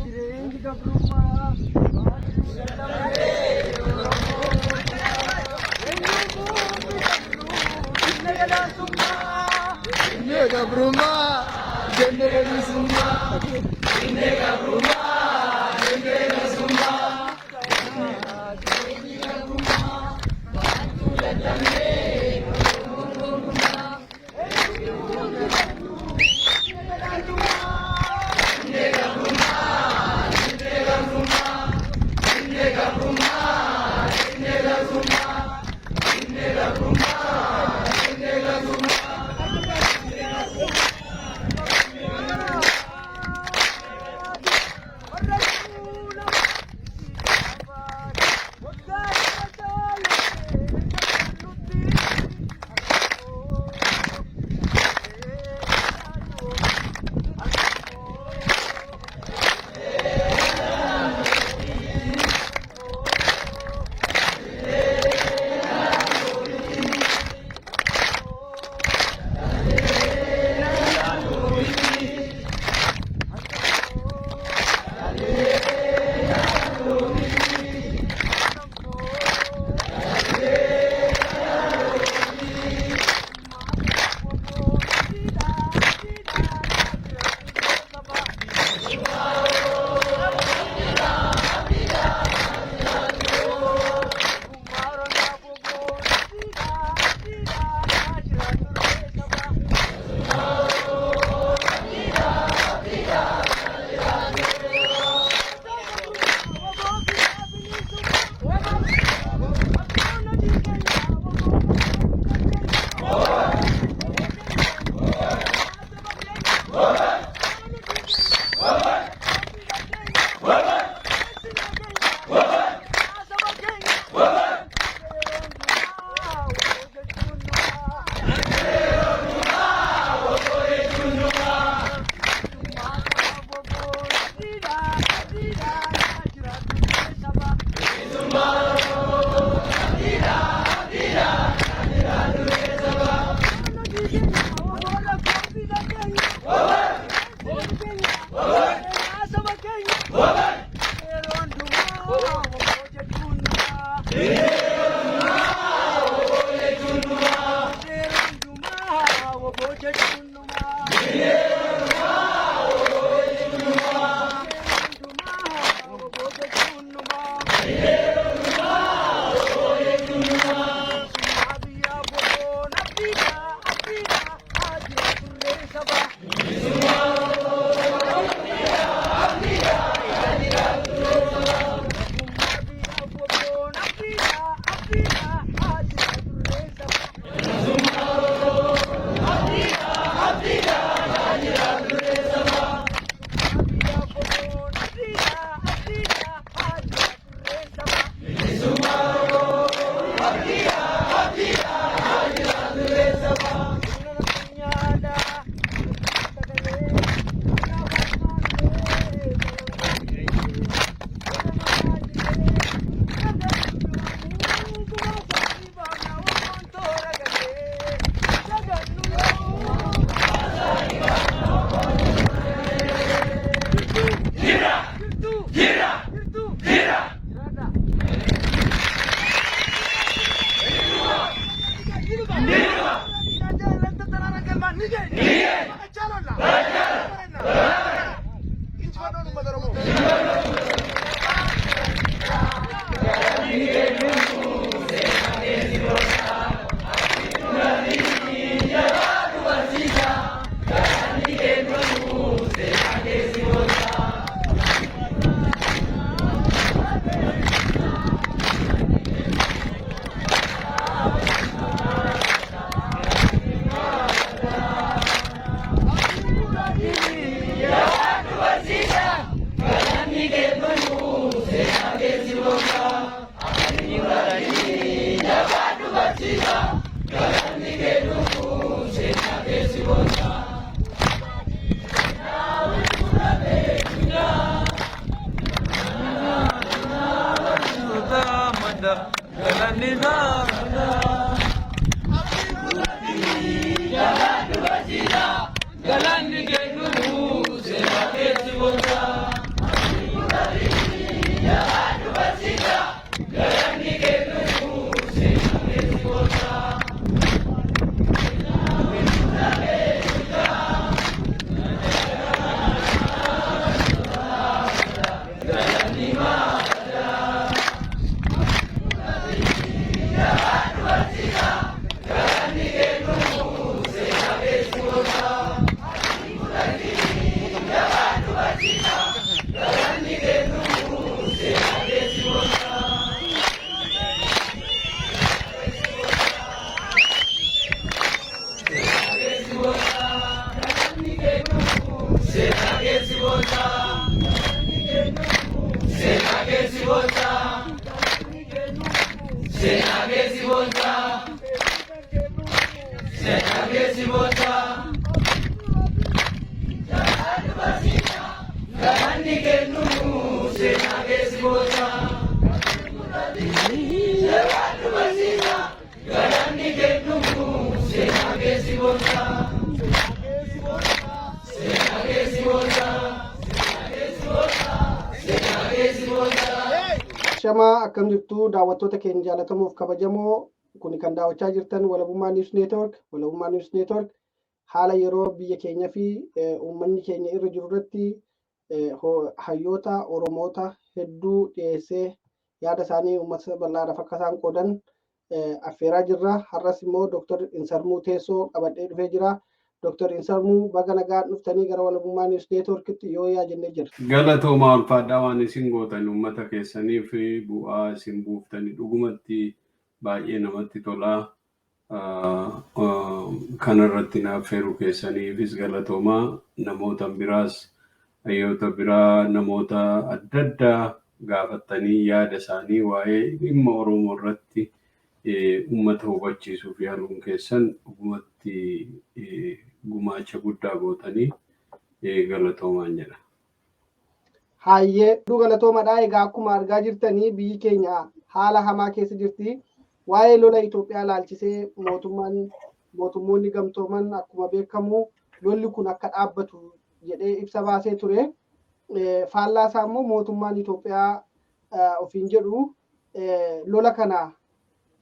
Jireenyi gabrummaa. Gabrummaa jenne bilisummaa. Seenaa keessi boonsaa. Seenaa keessi boonsaa. Seenaa keessi boonsaa. Seenaa keessi boonsaa. Galanni kennu seenaa keessi boonsaa. Jabaadhu barsiisaa. Galanni kennu seenaa keessi boonsaa. Seenaa keessi boonsaa. Seenaa keessi boonsaa. Shamaa, akkam jirtu daawwattoota keenya jaallatamuuf kabajamoo? Kuni kan daawwachaa jirtan Walabummaa News Network. Walabummaa News Network haala yeroo biyya keenya fi uummanni keenya irra jiru irratti hayyoota Oromoota hedduu dhiyeessee yaada isaanii uummata bal'aadhaaf akka isaan qoodan affeeraa jirra. Har'as immoo Dr. Insarmuu Teessoo qabadhee dhufee jira. Dr. Insarmuu, baga nagaan dhuftanii gara Walabummaa News Networkitti yoo yaa jennee jirra. Galatoomaa, ulfaadhaa. Waan isin gootan uummata keessaniif bu'aa isin buuftanii dhugumatti baay'ee namatti tolaa. Kanarratti naaf affeeruu keessaniifis galatoomaa. Namoota biraas, hayyoota biraa, namoota adda addaa gaafattanii yaada isaanii waa'ee dhimma Oromoo irratti uummata hubachiisuuf yaaluun keessan dhugumatti gumaacha guddaa gootanii, galatoomaan jedha. Hayyee, hedduu galatoomadha. Egaa akkuma argaa jirtanii biyyi keenya haala hamaa keessa jirti. Waa'ee lola Itoophiyaa ilaalchisee mootummaan, mootummoonni gamtooman akkuma beekamu lolli kun akka dhaabbatu jedhee ibsa baasee ture. Faallaa isaa immoo mootummaan Itoophiyaa ofiin jedhu lola kana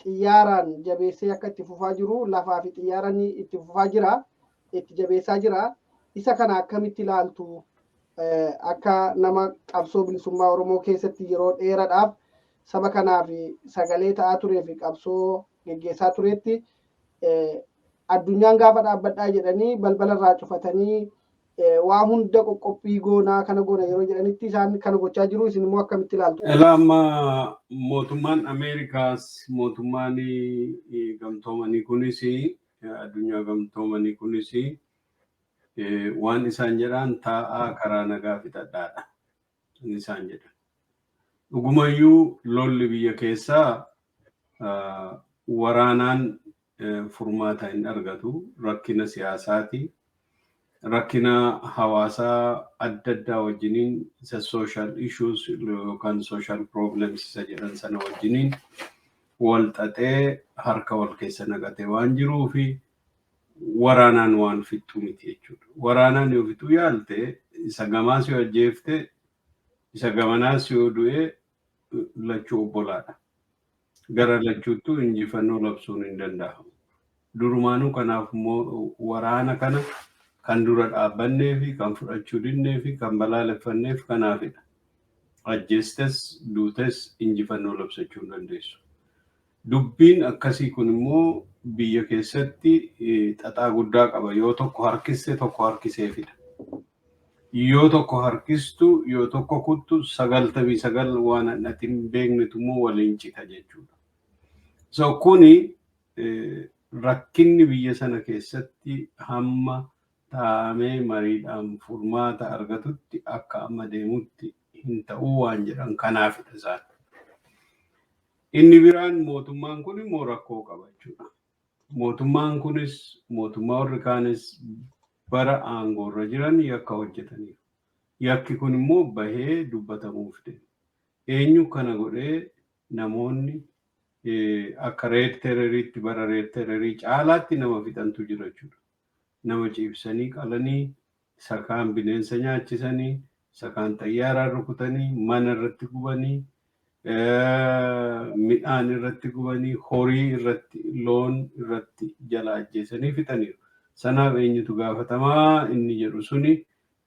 xiyyaaraan jabeessee akka itti fufaa jiru, lafaa fi xiyyaaraan itti fufaa jira, itti jabeessaa jira. Isa kana akkamitti ilaaltu? Akka nama qabsoo bilisummaa Oromoo keessatti yeroo dheeraadhaaf saba kanaaf sagalee ta'aa turee fi qabsoo geggeessaa turetti, addunyaan gaafa dhaabbadhaa jedhanii balbala irraa cufatanii waa hunda qoqqophii goonaa kana goona yeroo jedhanitti isaan kana gochaa jiru, isin immoo akkamitti ilaaltu? Ilaa, amma mootummaan Ameerikaas, mootummaan gamtoomanii kunis, addunyaa gamtoomanii kunis waan isaan jedhan taa'aa karaa nagaa fixadhaadha. Isaan jedhan. Dhugumayyuu lolli biyya keessaa waraanaan furmaata hin argatu. Rakkina siyaasaati. Rakkina hawaasaa adda addaa wajjiniin, isa social issues yookaan social problems isa jedhan sana wajjiniin wal xaxee harka wal keessa naqatee waan jiruu fi waraanaan waan fixxu miti jechuudha. Waraanaan yoo fixuu yaalte, isa gamaas yoo ajjeefte, isa gamanaas yoo du'e, lachuu obbolaadha. Gara lachuuttuu injifannoo labsuun hin danda'amu. Durumaanuu kanaaf immoo waraana kana kan dura dhaabbannee fi kan fudhachuu dinnee fi kan balaaleffanneef kanaafidha. Ajjeestes duutes injifannoo labsachuu hin dandeessu. Dubbiin akkasii kun immoo biyya keessatti xaxaa guddaa qaba. Yoo tokko harkiste, tokko harkisee fida. Yoo tokko harkistu, yoo tokko kuttu, 99 waan ati hin beeknetu immoo waliin cita jechuudha. So kuni rakkinni biyya sana keessatti hamma taa'amee mariidhaan furmaata argatutti akka amma deemutti hin ta'uu waan jedhan kanaafidha isaan. Inni biraan mootummaan kun immoo rakkoo qaba jechuudha. Mootummaan kunis, mootummaa warri kaanis bara aangoorra jiran yakka hojjetaniiru. Yakki kun immoo bahee dubbatamuuf deema. Eenyu kana godhee? Namoonni akka Red Terroriitti, bara Red Terrorii caalaatti nama fixantu jira jechuudha. Nama ciibsanii qalanii, isa kaan bineensa nyaachisanii, isa kaan xayyaaraan rukutanii, mana irratti gubanii, midhaan irratti gubanii, horii irratti, loon irratti jala ajjeesanii fixaniiru. Sanaaf eenyutu gaafatamaa inni jedhu suni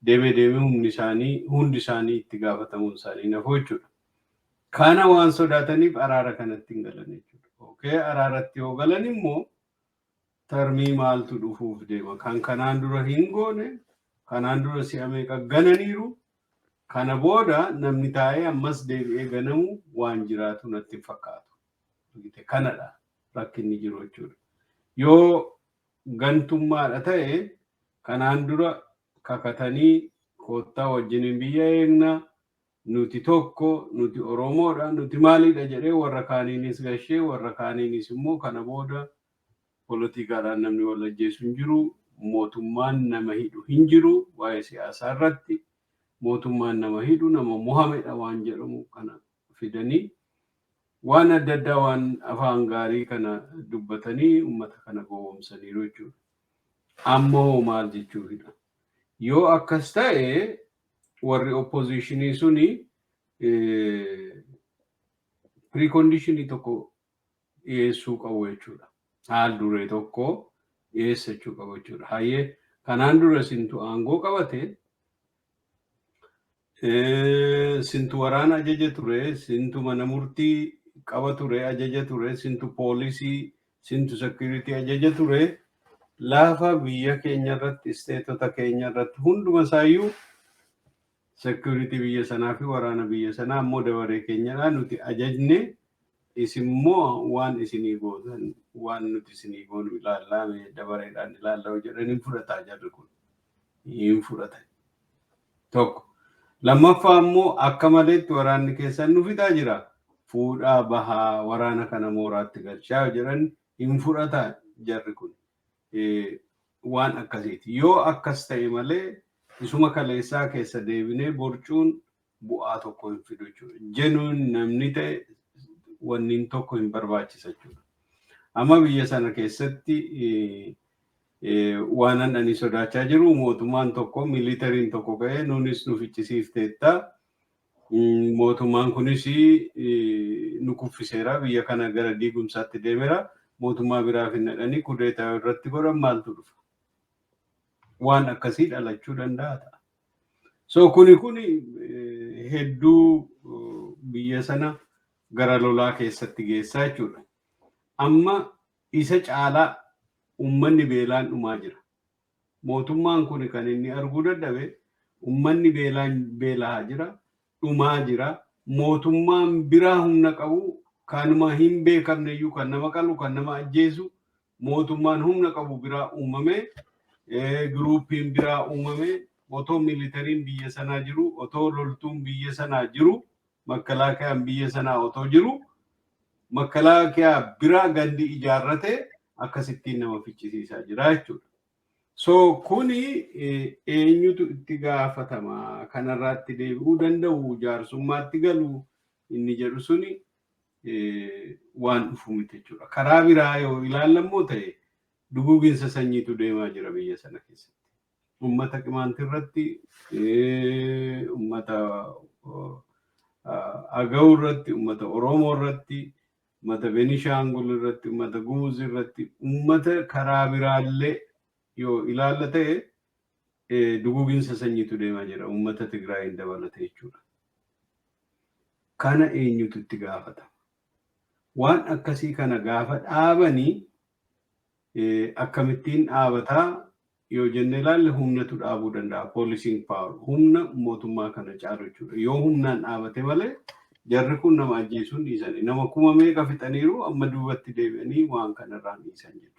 deemee deemee humni isaanii hundi isaanii itti gaafatamuun isaanii nafu jechuudha. Kana waan sodaataniif araara kanatti hin galan jechuudha. Okay, araaratti yoo galan immoo tarmii maaltu dhufuuf deema? Kan kanaan dura hin goone, kanaan dura si'a meeqa gananiiru, kana booda namni taa'ee ammas deebi'ee ganamu waan jiraatu natti hin fakkaatu. Kanadha rakkinni jiru jechuudha. Yoo gantummaadha ta'e, kanaan dura kakatanii Koottaa wajjiniin biyya eegna. Nuti tokko, nuti Oromoodha, nuti maalidha jedhee warra kaaniinis gashee, warra kaaniinis immoo kana booda poolitikaadhaan namni wal ajjeesu hin jiru, mootummaan nama hidhu hin jiru, waa'ee siyaasaa irratti mootummaan nama hidhu nama mohamedha waan jedhamu kana fidanii waan adda addaa waan afaan gaarii kana dubbatanii uummata kana gowwoomsaniiru jechuudha. Amma hoo maal jechuufidha? Yoo akkas ta'e, warri oppositionii suni preconditionii tokko dhiyeessuu qabu jechuudha. Haal duree tokko dhiyeessachuu qabu jechuudha. Hayyee, kanaan dura sintu aangoo qabate, sintu waraana ajaja ture, sintu mana murtii qaba ture, ajaja ture, sintu poolisii, sintu security ajaja ture. Lafa biyya keenya irratti, stateota keenya irratti hunduma isaayyuu security biyya sanaa fi waraana biyya sanaa ammoo dabaree keenyadha. Nuti ajajne, isimmoo waan isinii gootan, waan nuti isinii goonu ilaallaa, dabareedhaan ilaallaa jedhanii fudhataa jarri kun hin fudhatan. Tokko. Lammaffaa immoo akka maleetti waraanni keessan nu fixaa jira. Fuudhaa bahaa, waraana kana mooraatti galchaa jedhan, hin fudhataa jarri kun. Waan akkasiiti. Yoo akkas ta'e malee isuma kaleessaa keessa deebinee borcuun bu'aa tokko hin fidu jechuudha. Genuine namni ta'e wanni tokko hin barbaachisa jechuudha. Amma biyya sana keessatti waan ani sodaachaa jiru, mootummaan tokko, militaryn tokko ka'ee nuunis nu ficcisiifteetta. Mootummaan kunis nu kuffiseera, biyya kana gara diigumsaatti deemeera. Mootummaa biraa finnadhanii kudeetaa irratti godhan, maaltu dhufa? Waan akkasii dhalachuu danda'a ta'a. So kuni hedduu biyya sana gara lolaa keessatti geessaa jechuudha. Amma isa caalaa uummanni beelaan dhumaa jira. Mootummaan kun kan inni arguu dadhabe, uummanni beelaan beelaa jira, dhumaa jira. Mootummaan biraa humna qabu kanuma hin beekamne iyyuu, kan nama qalu, kan nama ajjeesu, mootummaan humna qabu biraa uumame, groupiin biraa uumame, otoo militaryn biyya sanaa jiru, otoo loltuun biyya sanaa jiru, makkalaakayaan biyya sanaa otoo jiru, makkalaakayaa biraa gandi ijaarrate akkasittiin nama ficcisiisaa jira jechuudha. So kuni eenyutu itti gaafatama? Kanarraatti deebi'uu danda'u, jaarsummaatti galu inni jedhu suni waan dhufu miti jechuudha. Karaa biraa yoo ilaallammoo ta'e, duguuginsa sanyiitu deemaa jira biyya sana keessatti. Uummata Qimaanti irratti, uummata Agaw irratti, uummata Oromoo irratti, uummata Benishaangul irratti, uummata Gumuz irratti, uummata karaa biraallee yoo ilaalla ta'e duguuginsa sanyiitu deemaa jira. Uummata Tigraayin dabalate jechuudha. Kana eenyutu itti gaafatama? Waan akkasii kana gaafa dhaabanii akkamittiin dhaabataa yoo jenne ilaalle, humnatu dhaabuu danda'a. Policing power, humna mootummaa kana caalu jechuudha. Yoo humnaan dhaabate malee jarri kun nama ajjeesuun dhiisanii, nama meeqa fixaniiru, amma duubatti deebi'anii waan kanarraan dhiisan jechuudha.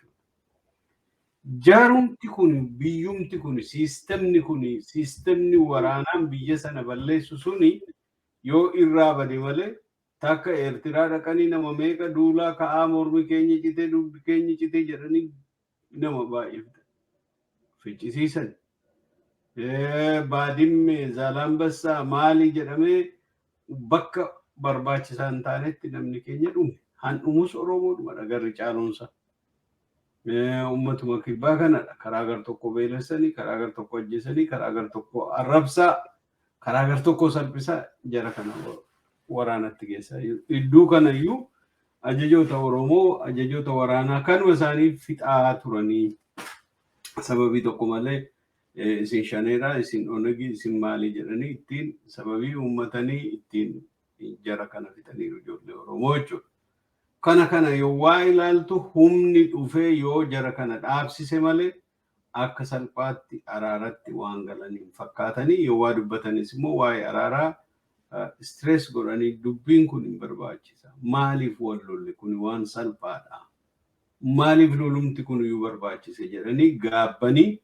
Jaarumti kun, biyyumti kun, systemni kun, systemni waraanaan biyya sana balleessu suni yoo irraa bade malee, takka Eertiraa dhaqanii nama meeqa duulaa ka'aa, mormi keenya citee, dugdi keenya citee jedhanii nama baay'ee ficcisiisan. Baadimmee, Zaalaambassaa maalii jedhamee bakka barbaachisaa hin taanetti namni keenya dhume. Han dhumus Oromoodhuma garri caaluunsa. Uummatuma kibbaa kanadha. Karaa gar tokko beelessanii, karaa gar tokko ajjeesanii, karaa gar tokko arrabsaa, karaa gar tokko salphisaa jara kana waraanatti geessaa jiru. Iddoo kanayyuu ajajoota Oromoo, ajajoota waraanaa kanuma isaanii fixaa turanii, sababii tokko malee isin shaneedha, isin onegi, isin maalii jedhanii ittiin sababii uummatanii ittiin jara kana fixaniiru ijoollee Oromoo jechuudha. Kana yoo waa ilaaltu, humni dhufee yoo jara kana dhaabsise malee akka salphaatti araaratti waan galan hin fakkaatanii. Yoo waa dubbatanis immoo waa'ee araaraa stress godhanii dubbiin kun hin barbaachisa. Maaliif wal lolli kun waan salphaadha? Maaliif lolumti kun iyyuu barbaachise jedhanii gaabbanii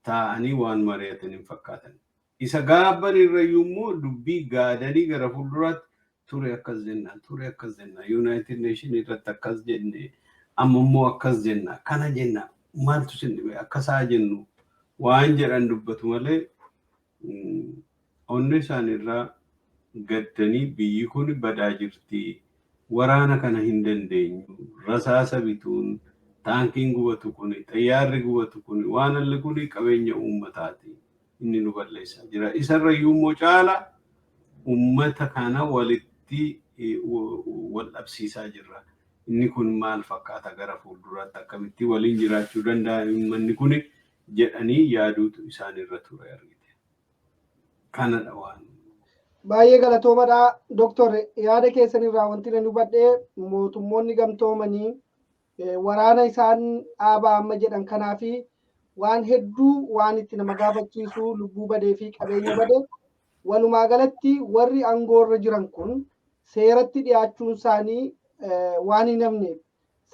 taa'anii waan mari'atan hin fakkaatan. Isa gaabban irrayyuu immoo dubbii gaadanii gara fuulduraatti ture akkas jenna, ture akkas jenna, United Nation irratti akkas jenne, amma immoo akkas jenna, kana jenna, maaltu sin dhibe, akkasaa jennu waan jedhan dubbatu malee, onnee isaaniirraa gaddanii biyyi kun badaa jirti. Waraana kana hin dandeenyu. Rasaasa bituun, taankiin gubatu kun, xayyaarri gubatu kun, waan alli kun qabeenya uummataati. Inni nu balleessaa jira. Isarrayyuu immoo caala uummata kana walitti wal dhabsiisaa jirra. Inni kun maal fakkaata, gara fuulduraatti akkamitti waliin jiraachuu danda'a uummanni kun jedhanii yaaduutu isaanirra ture argite. Kanadha waan. Baay'ee galatoomadha, Doktor. Yaada keessanirraa wanti nan hubadhee, mootummoonni gamtoomanii waraana isaan dhaabaa amma jedhan kanaa fi waan hedduu waan itti nama gaafachiisu, lubbuu badee fi qabeenya bade, walumaa galatti warri aangoorra jiran kun seeratti dhiyaachuun isaanii waan hin hafneef,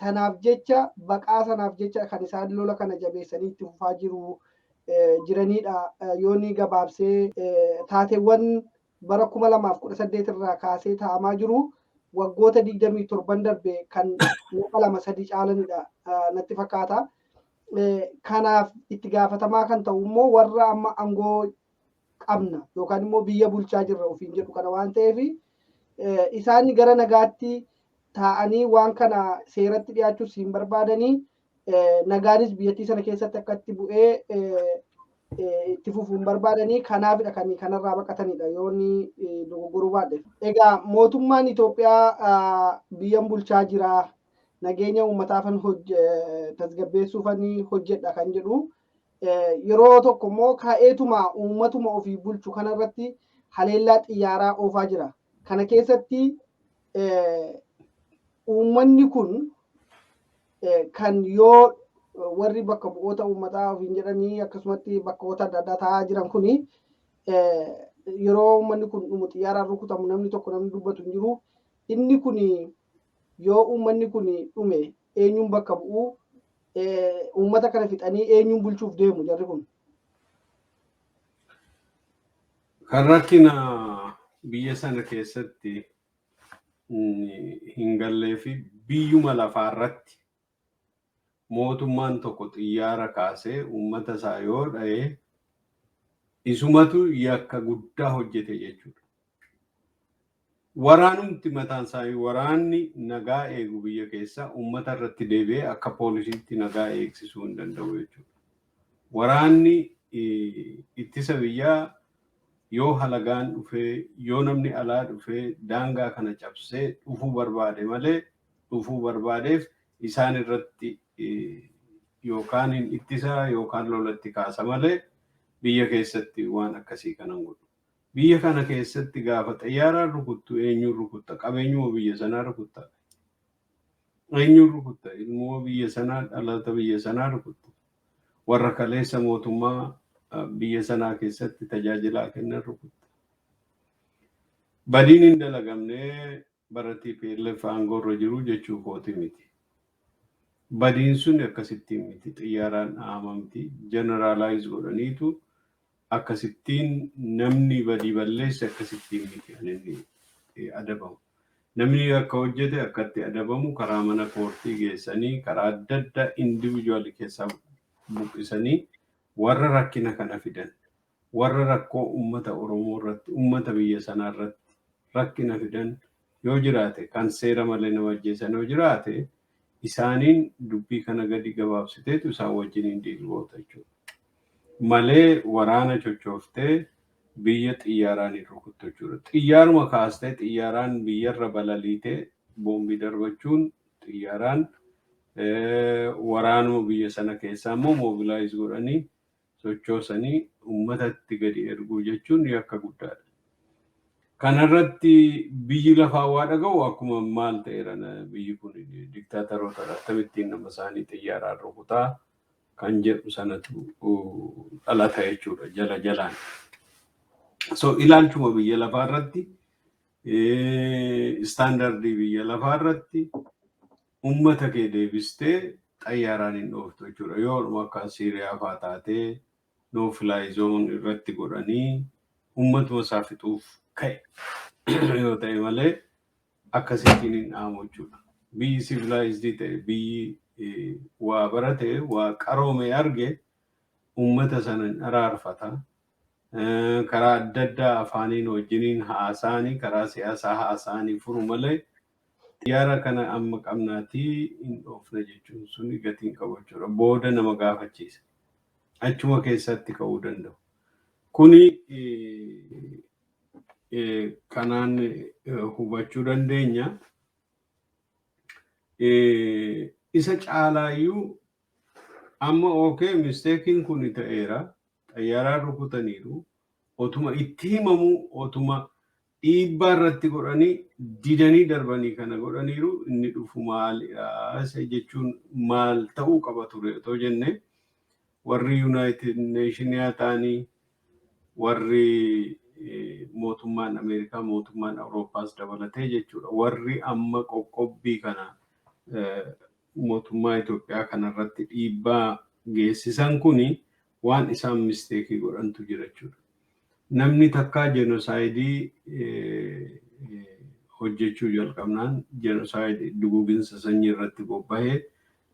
sanaaf jecha, baqaa sanaaf jecha kan isaan lola kana jabeessanii itti fufaa jiru jiranidha. Yoo ni gabaabsee, taateewwan bara 2018 irraa kaasee taa'amaa jiru waggoota 27 darbe kan muka lama sadi caalanidha natti fakkaata. Kanaaf itti gaafatamaa kan ta'u immoo warra amma aangoo qabna yookaan immoo biyya bulchaa jirra ofiin jedhu kana waan ta'eef, isaan gara nagaatti taa'anii waan kana seeratti dhiyaachuus hin barbaadanii, nagaanis biyyattii sana keessatti akkatti bu'ee itti fufuu hin barbaadanii, kanaafidha kan kanarraa baqatanidha yoo inni dogoggoruu baadhe. Egaa mootummaan Itoophiyaa biyyan bulchaa jira, nageenya uummataafan tasgabbeessuufan hojjedha kan jedhu, yeroo tokko immoo ka'eetuma uummatuma ofii bulchu kanarratti haleellaa xiyyaaraa oofaa jira. Kana keessatti uummanni kun kan yoo warri bakka bu'oota uummataa ofiin jedhanii akkasumatti bakkoota adda addaa taa'aa jiran kuni yeroo uummanni kun dhumu, xiyyaaraan rukutamu, namni tokko namni dubbatu hin jiru. Inni kun yoo uummanni kun dhume eenyuun bakka bu'uu, uummata kana fixanii eenyuun bulchuuf deemu jarri kun? Kan rakkina biyya sana keessatti hin gallee fi biyyuma lafaarratti mootummaan tokko xiyyaara kaasee uummata isaa yoo dha'ee, isumatu yakka guddaa hojjete jechuudha. Waraanumti mataan isaa, waraanni nagaa eegu biyya keessa uummata irratti deebi'ee akka poolisiitti nagaa eegsisuu hin danda'u jechuudha. Waraanni ittisa biyyaa yoo halagaan dhufee, yoo namni alaa dhufee daangaa kana cabsee dhufuu barbaade malee, dhufuu barbaadeef isaan irratti yookaan hin ittisa yookaan lolatti kaasa malee biyya keessatti waan akkasii kanan godhu. Biyya kana keessatti gaafa xayyaaraan rukuttu eenyuun rukutta? Qabeenyuma biyya sanaa rukutta. Eenyuun rukutta? Ilmoo biyya sanaa, dhalata biyya sanaa rukutta. Warra kaleessa mootummaa biyya sanaa keessatti tajaajilaa kennan rukutta. Badiin hin dalagamne bara TPLF aangoorra jiru jechuu kooti miti. Badiin sun akkasittiin miti. Xiyyaaraan dhahamamti. Generalize godhaniitu akkasittiin namni badii balleesse akkasittiin miti kan inni adabamu. Namni akka hojjete akkatti adabamu karaa mana koortii geessanii, karaa adda addaa individual keessaa buqqisanii, warra rakkina kana fidan, warra rakkoo uummata Oromoo irratti, uummata biyya sanaa irratti rakkina fidan yoo jiraate, kan seera malee nama ajjeesan yoo jiraate, isaaniin dubbii kana gadi gabaabsiteetu isaan wajjiniin deal goota jechuudha. Malee waraana chochooftee biyya xiyyaaraan hin rukuttu jechuudha. Xiyyaaruma kaastee xiyyaaraan biyyarra balaliitee boombii darbachuun, xiyyaaraan waraanuma biyya sana keessaa immoo mobilize godhanii sochoosanii uummatatti gadi erguu jechuun yakka guddaadha. Kanarratti biyyi lafaa waa dhaga'u akkuma maal ta'eera, biyyi kun diktaataroota, akkamittiin nama isaanii xiyyaaraan rukutaa kan jedhu sanatu dhalata jechuudha jala jalaan. So ilaalchuma biyya lafaa irratti, standardii biyya lafaa irratti uummata kee deebistee xayyaaraan hin dhooftu jechuudha. Yoo akka Siiriyaa fa'aa taatee No fly zone irratti godhanii uummatuma isaa fixuuf ka'e yoo ta'e malee akkasittiin hin dhaamu jechuudha. Biyyi civilized ta'e, biyyi waa barate, waa qaroome arge uummata sana hin araarfata. Karaa adda addaa afaaniin wajjiniin haasa'anii, karaa siyaasaa haasa'anii furu malee xiyyaara kana amma qabnaatii hin dhoofne jechuun suni gatiin qabu jechuudha. Booda nama gaafachiisa. Achuma keessatti ka'uu danda'u. Kuni kanaan hubachuu dandeenya. Isa caalaayyuu amma okay, mistakeiin kun ta'eera. Xayyaaraan rukutaniiru. Otuma itti himamu, otuma dhiibbaa irratti godhanii didanii darbanii kana godhaniiru, inni dhufu maalidha isa jechuun maal ta'uu qaba ture otoo jenne, warri United Nations ta'anii, warri mootummaan Ameerikaa, mootummaan Awurooppaas dabalatee jechuudha, warri amma qoqqobbii kana mootummaa Itoophiyaa kanarratti dhiibbaa geessisan kuni waan isaan mistake godhantu jira jechuudha. Namni takkaa genocide hojjechuu jalqabnaan, genocide duguginsa sanyii irratti bobbahee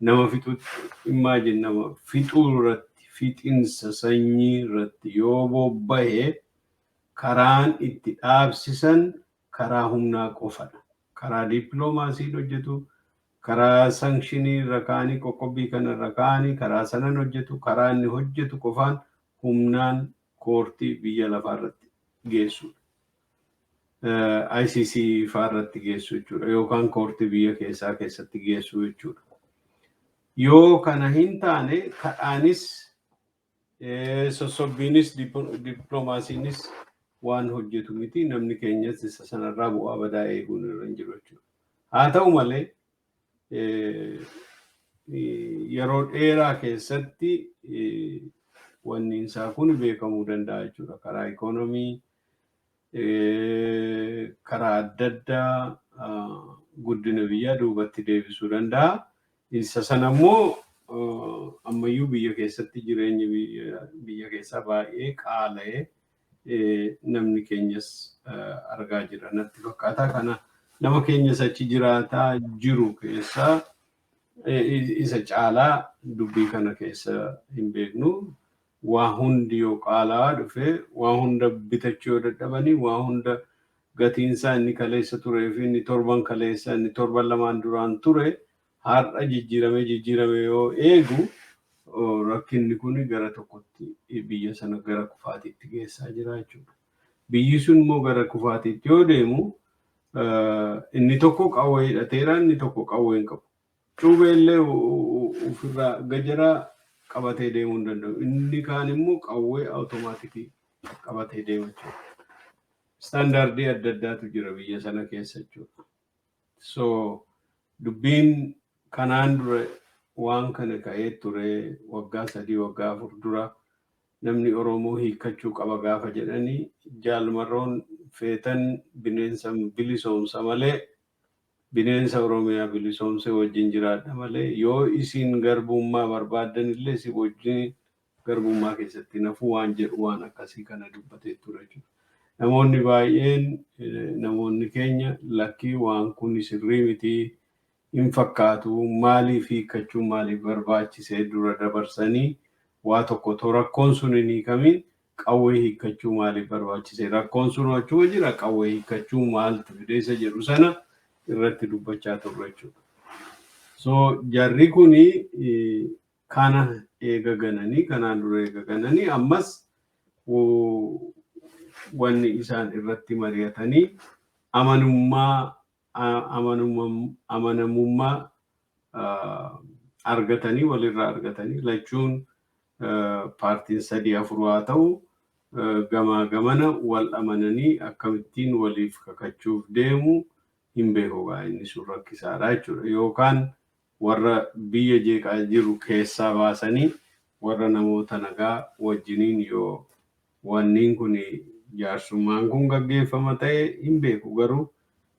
nama fixutti, imagine, nama fixuu irratti, fixinsa sanyii irratti yoo bobbahee, karaan itti dhaabsisan karaa humnaa qofadha. Karaa dippiloomaasiin hojjetu, karaa sanction irra kaa'anii, qoqqobbii kana irra kaa'anii karaa sanan hojjetu, karaa inni hojjetu qofaan humnaan court biyya lafaa irratti geessudha. ICC faa irratti geessu jechuudha yookaan court biyya keessaa keessatti geessu jechuudha. Yoo kana hin taane, kadhaanis, sossobbiinis, dippiloomaasiinis waan hojjetu miti. Namni keenyas isa sanarraa bu'aa badaa eeguun irra hin jiru jechuudha. Haa ta'u malee, yeroo dheeraa keessatti wanni isaa kun beekamuu danda'a jechuudha. Karaa ikoonomii, karaa adda addaa guddina biyyaa duubatti deebisuu danda'a. Isa sana immoo ammayyuu biyya keessatti jireenyi biyya keessaa baay'ee qaala'ee namni keenyas argaa jira natti fakkaata. Kana nama keenyas achi jiraataa jiru keessaa isa caalaa dubbii kana keessa hin beeknu. Waa hundi yoo qaala'aa dhufe, waa hunda bitachuu yoo dadhabanii, waa hunda gatiinsaa inni kaleessa turee fi inni torban kaleessa, inni torban lamaan duraan ture har'a jijjiirame jijjiirame yoo eegu, rakkinni kun gara tokkotti biyya sana gara kufaatiitti geessaa jira jechuudha. Biyyi sun immoo gara kufaatiitti yoo deemu, inni tokko qawwee hidhateera, inni tokko qawwee hin qabu. Cuubee illee ofirraa gajaraa qabatee deemuu hin danda'u. Inni kaan immoo qawwee automatic qabatee deema jechuudha. Standard adda addaatu jira biyya sana keessa jechuudha. So dubbiin kanaan dura waan kana ka'ee ture, waggaa 3, waggaa 4 dura namni Oromoo hiikkachuu qaba gaafa jedhanii, jaalmarroon feetan bineensa bilisoomsa malee, bineensa Oromiyaa bilisoomsee wajjin jiraadha malee, yoo isin garbummaa barbaaddan illee si wajjin garbummaa keessatti nafuu waan jedhu, waan akkasii kana dubbatee ture jechuudha. Namoonni baay'een, namoonni keenya, lakkii, waan kun sirrii miti, hin fakkaatu, maaliif hiikkachuun maaliif barbaachisee, dura dabarsanii waa tokko otoo rakkoon sun hin hiikamin qawwee hiikkachuu maaliif barbaachise, rakkoon sun achuma jira, qawwee hiikkachuu maaltu fide isa jedhu sana irratti dubbachaa turre jechuudha. So jarri kuni kana eega gananii, kanaan dura eega gananii, ammas wanni isaan irratti mari'atanii amanummaa amanamummaa argatanii, walirraa argatanii, lachuun paartiin sadii afur haa ta'u, gamaa gamana wal amananii akkamittiin waliif kakachuuf deemu hin beeku. Inni sun rakkisaadha jechuudha. Yookaan warra biyya jeeqaa jiru keessaa baasanii warra namoota nagaa wajjiniin yoo wanniin kun jaarsummaan kun gaggeeffama ta'e hin beeku, garuu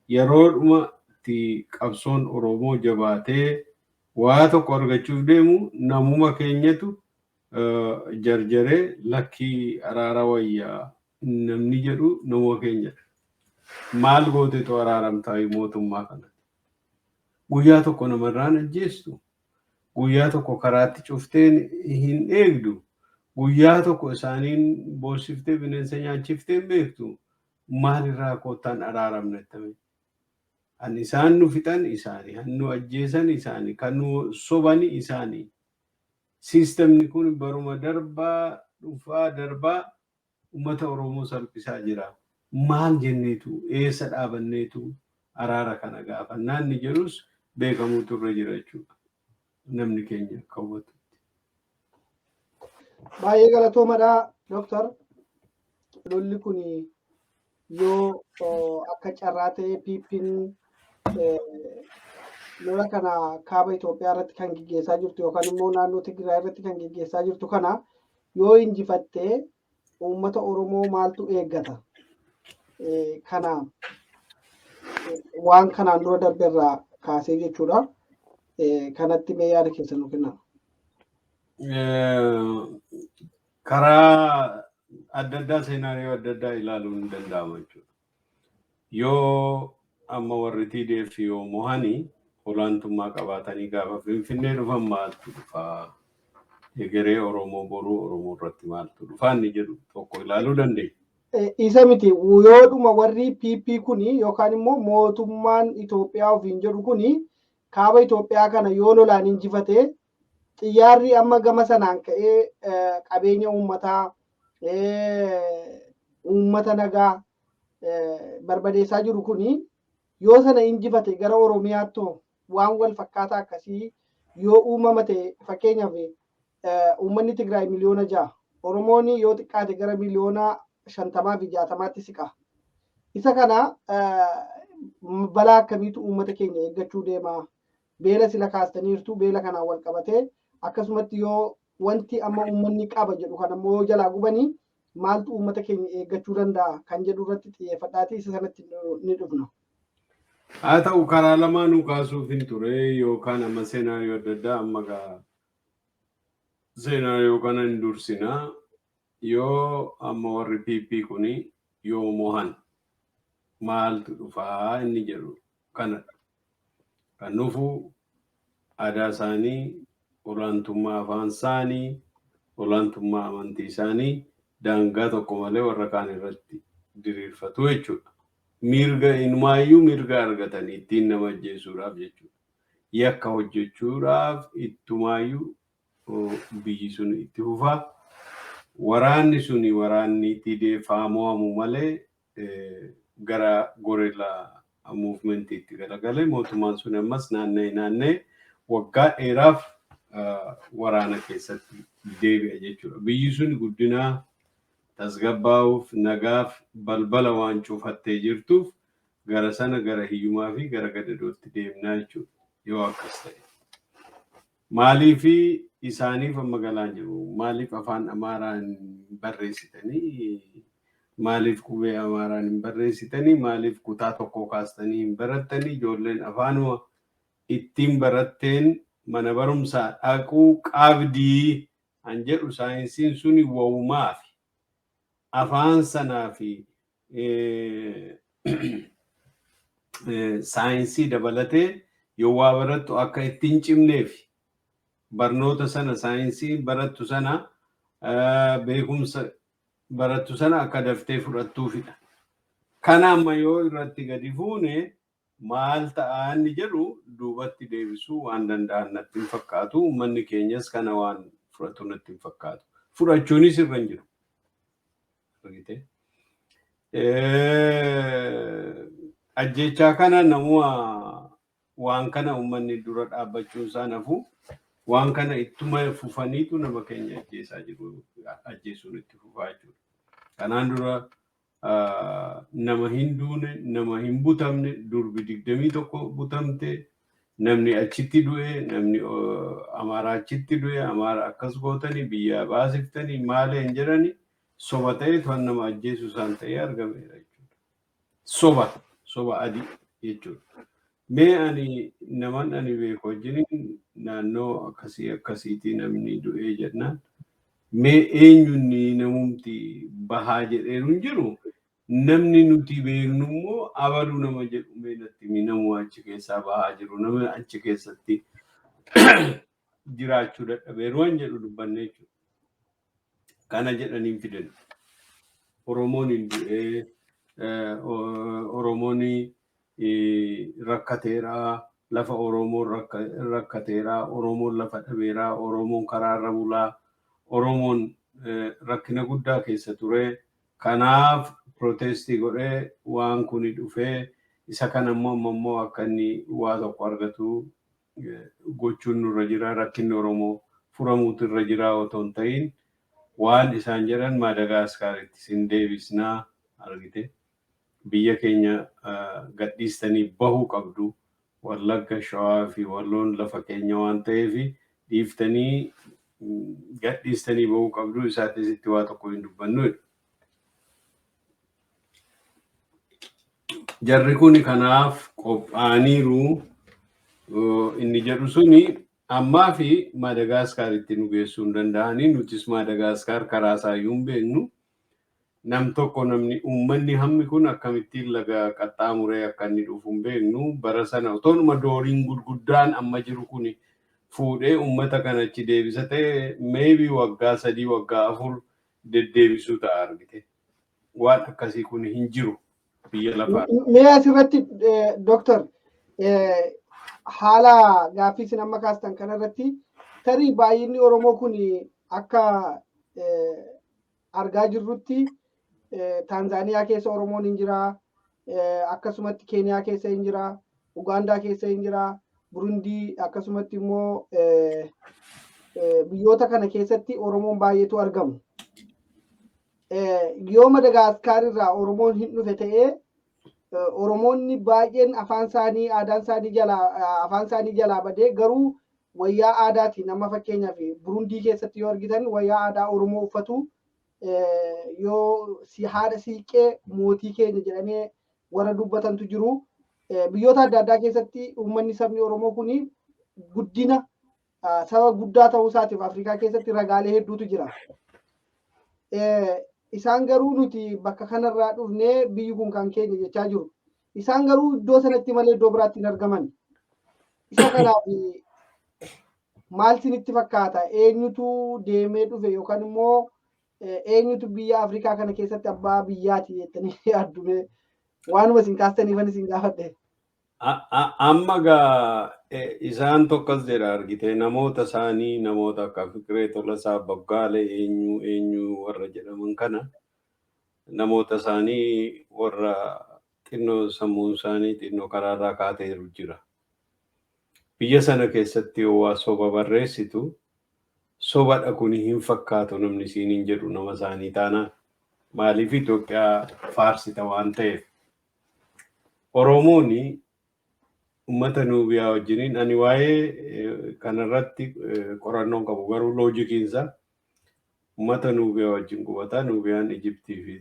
yeroodhuma itti qabsoon Oromoo jabaatee waa tokko argachuuf deemu namuma keenyatu Jarjaree lakkii araara wayyaa namni jedhu nama keenyadha. Maal gootetu araaramtaa mootummaa kana? Guyyaa tokko namarraan ajjeestu. Guyyaa tokko karaatti cufteen hin eegdu. Guyyaa tokko isaaniin boosiftee bineensa nyaachiftee hin beektu. Maalirraa koottaan araaramna jettame? Kan isaan nu fixan isaanii, kan nu ajjeesan isaanii, kan nu soban isaanii. Siistemni kun baruma darbaa dhufaa darbaa uummata Oromoo salphisaa jira. Maal jenneetu, eessa dhaabanneetu araara kana gaafannaa inni jedhus beekamuutu irra jira jechuudha. Namni keenya akka hubatutti. Baay'ee galatoomadha, Dooktar. Lolli kun yoo akka carraa ta'ee PP'n lola kana kaaba Itoophiyaa irratti kan gaggeessaa jirtu yookaan immoo naannoo Tigraay irratti kan gaggeessaa jirtu kana yoo injifattee, uummata Oromoo maaltu eeggata? Kana waan kanaan dura darbe irraa kaasee jechuudha. Kanatti mee yaada keessan nu kennaa. Karaa adda addaa, scenario adda addaa ilaaluun ni danda'ama jechuudha. Yoo amma warri TDF yoo mo'anii olaantummaa qabaatanii gaafa Finfinnee dhufan maaltu dhufaa? Egeree Oromoo, boruu Oromoo irratti maaltu dhufaa inni jedhu tokko ilaaluu dandeenya. Isa miti, yoodhuma warri PP kuni yookaan immoo mootummaan Itoophiyaa ofiin jedhu kuni kaaba Itoophiyaa kana yoo lolaan injifatee, xiyyaarri amma gama sanaan ka'ee qabeenya uummataa, uummata nagaa barbadeessaa jiru kuni yoo sana injifate, gara Oromiyaatti waan wal fakkaataa akkasii yoo uumama ta'e, fakkeenyaaf uummanni Tigraay miliyoona 6, Oromoon yoo xiqqaate gara miliyoona 50 fi 60tti siqa. Isa kana balaa akkamiitu uummata keenya eeggachuu deema? Beela sila kaastaniirtu, beela kanaan wal qabatee akkasumatti yoo wanti amma uummanni qaba jedhu kan ammoo yoo jalaa gubanii, maaltu uummata keenya eeggachuu danda'a kan jedhu irratti xiyyeeffadhaati isa sanatti ni dhufna. Haa ta'u, karaa lamaanuu kaasuuf hin ture yookaan amma scenario adda addaa, amma gaa scenario kana hin dursinaa. Yoo amma warri PP kuni yoo mo'an maaltu dhufaa inni jedhu kanadha. Kan dhufu aadaa isaanii, olaantummaa afaan isaanii, olaantummaa amantii isaanii daangaa tokko malee warra kaan irratti diriirfatu jechuudha. Mirga inumaayyuu mirga argatanii ittiin nama ajjeesuudhaaf jechuudha. Yakka hojjechuudhaaf ittumaayyuu biyyi sun itti fufaa. Waraanni suni, waraanni TDF haa mo'amu malee, gara guerrilla movementiitti garagalee mootummaan sun ammas naanna'ee naanna'ee waggaa dheeraaf waraana keessatti deebi'a jechuudha. Biyyi sun guddinaa, tasgabbaa'uuf, nagaaf balbala waan cufattee jirtuuf, gara sana, gara hiyyumaa fi gara gadadootti deemnaa jechuudha yoo akkas ta'e. Maaliif isaaniif amma galaan jiru? Maaliif afaan Amaaraan barreessitanii? Maaliif qubee Amaaraan hin barreessitanii? Maaliif kutaa tokko kaastanii hin barattanii? Ijoolleen afaanuma ittiin baratteen mana barumsaa dhaquu qabdii an jedhu. Saayinsiin suni wawumaafi afaan sanaa fi saayinsii dabalatee yoo waa barattu akka ittiin cimneef, barnoota sana, saayinsii barattu sana, beekumsa barattu sana akka daftee fudhattuufidha. Kana amma yoo irratti gadi fuune maal ta'a inni jedhu duubatti deebisuu waan danda'an natti hin fakkaatu. Uummanni keenyas kana waan fudhatu natti hin fakkaatu. Fudhachuunis irra hin jiru. Argitee? Ajjechaa kana namuma waan kana uummanni dura dhaabbachuun isaa nafu, waan kana ittuma fufaniitu nama keenya ajjeesaa jiru, ajjeesuun itti fufaa jechuudha. Kanaan dura nama hin duune, nama hin butamne, durbi 21 butamte, namni achitti du'e, namni Amaaraa achitti du'e, Amaara akkas gootanii biyyaa baasiftanii maali hin jedhani, soba ta'e to'an nama ajjeesu isaan ta'ee argameera jechuudha. Soba, soba adii jechuudha. Mee ani naman ani beeku wajjiniin naannoo akkasii akkasiitii namni du'ee jennaan Mee eenyunni namumti bahaa jedheeru hin jiru. Namni nuti beeknu immoo abaluu nama jedhu mee natti himi, namuu achi keessaa bahaa jiru, nama achi keessatti jiraachuu dadhabeeru waan jedhu dubbanne jechuudha. Kana jedhanii fidan. Oromoon hin du'ee, Oromoon rakkateera, lafa Oromoon rakkateera, Oromoon lafa dhabeera, Oromoon karaarra bulaa, Oromoon rakkina guddaa keessa ture. Kanaaf protest godhee waan kuni dhufee, isa kana immoo amma immoo akka inni waa tokko argatu gochuun nurra jira. Rakkinni Oromoo furamuutu irra jira otoo hin ta'in, waan isaan jedhan Maadagaaskaaritti sin deebisnaa, argite, biyya keenya gadhiistanii bahuu qabdu, Wallagga, Shawaa fi Walloon lafa keenya waan ta'eef dhiiftanii gadhiistanii bahuu qabdu, isaatis itti waa tokko hin dubbannu. Jarri kun kanaaf qophaa'aniiru inni jedhu suni ammaa fi Maadagaaskaaritti nu geessuu hin danda'anii. Nutis Maadagaaskaar karaa isaayyuu hin beeknu. Nam tokko, namni, uummanni hammi kun akkamittiin laga qaxxaamuree akka inni dhufu hin beeknu. Bara sana otoonuma dooriin gurguddaan amma jiru kun fuudhee uummata kana achi deebisa ta'e, maybe waggaa 3, waggaa 4 deddeebisuu ta'a, argite. Waan akkasii kun hin jiru biyya lafaa. Mee asirratti, Dooktar, haala gaaffii isin amma kaastan kanarratti, tarii baay'inni Oromoo kun akka argaa jirrutti Taanzaaniyaa keessa Oromoon hin jira, akkasumatti Keeniyaa keessa hin jira, Ugaandaa keessa hin jira, Burundii, akkasumatti immoo biyyoota kana keessatti Oromoon baay'eetu argamu. Yoo Madagaskaar irraa Oromoon hin dhufe ta'ee, Oromoonni baay'een afaan isaanii, aadaan isaanii jalaa, afaan isaanii jalaa badee, garuu wayyaa aadaatiin, amma fakkeenyaaf Burundii keessatti yoo argitan, wayyaa aadaa Oromoo uffatu, yoo si haadha siiqqee mootii keenya jedhamee warra dubbatantu jiru. Biyyoota adda addaa keessatti uummanni, sabni Oromoo kuni guddina saba guddaa ta'uu isaatiif Afrikaa keessatti ragaalee hedduutu jira. Isaan garuu nuti bakka kanarraa dhufnee biyyi kun kan keenya jechaa jiru. Isaan garuu iddoo sanatti malee iddoo biraatti hin argaman. Isa kanaaf maal isinitti fakkaata? Eenyutu deemee dhufe yookaan immoo eenyutu biyya Afrikaa kana keessatti abbaa biyyaati jettanii yaaddume? Waanuma isin kaastaniifan isin gaafadhe. Amma gaa isaan tokkos jedha, argite, namoota isaanii, namoota akka Fiqiree Tolasaa Boggaalee, eenyu eenyu warra jedhaman kana, namoota isaanii warra xinnoo sammuun isaanii xinnoo karaarraa kaateeru jira. Biyya sana keessatti yoo waa soba barreessitu, sobadha kun hin fakkaatu namni siin hin jedhu nama isaanii taanaan. Maaliif? Itoophiyaa faarsita waan ta'eef. Oromoon uummata Nuubiyaa wajjiniin, ani waa'ee kanarratti qorannoon qabu, garuu logiciinsa uummata Nuubiyaa wajjin qubata. Nuubiyaan Ijiptii fi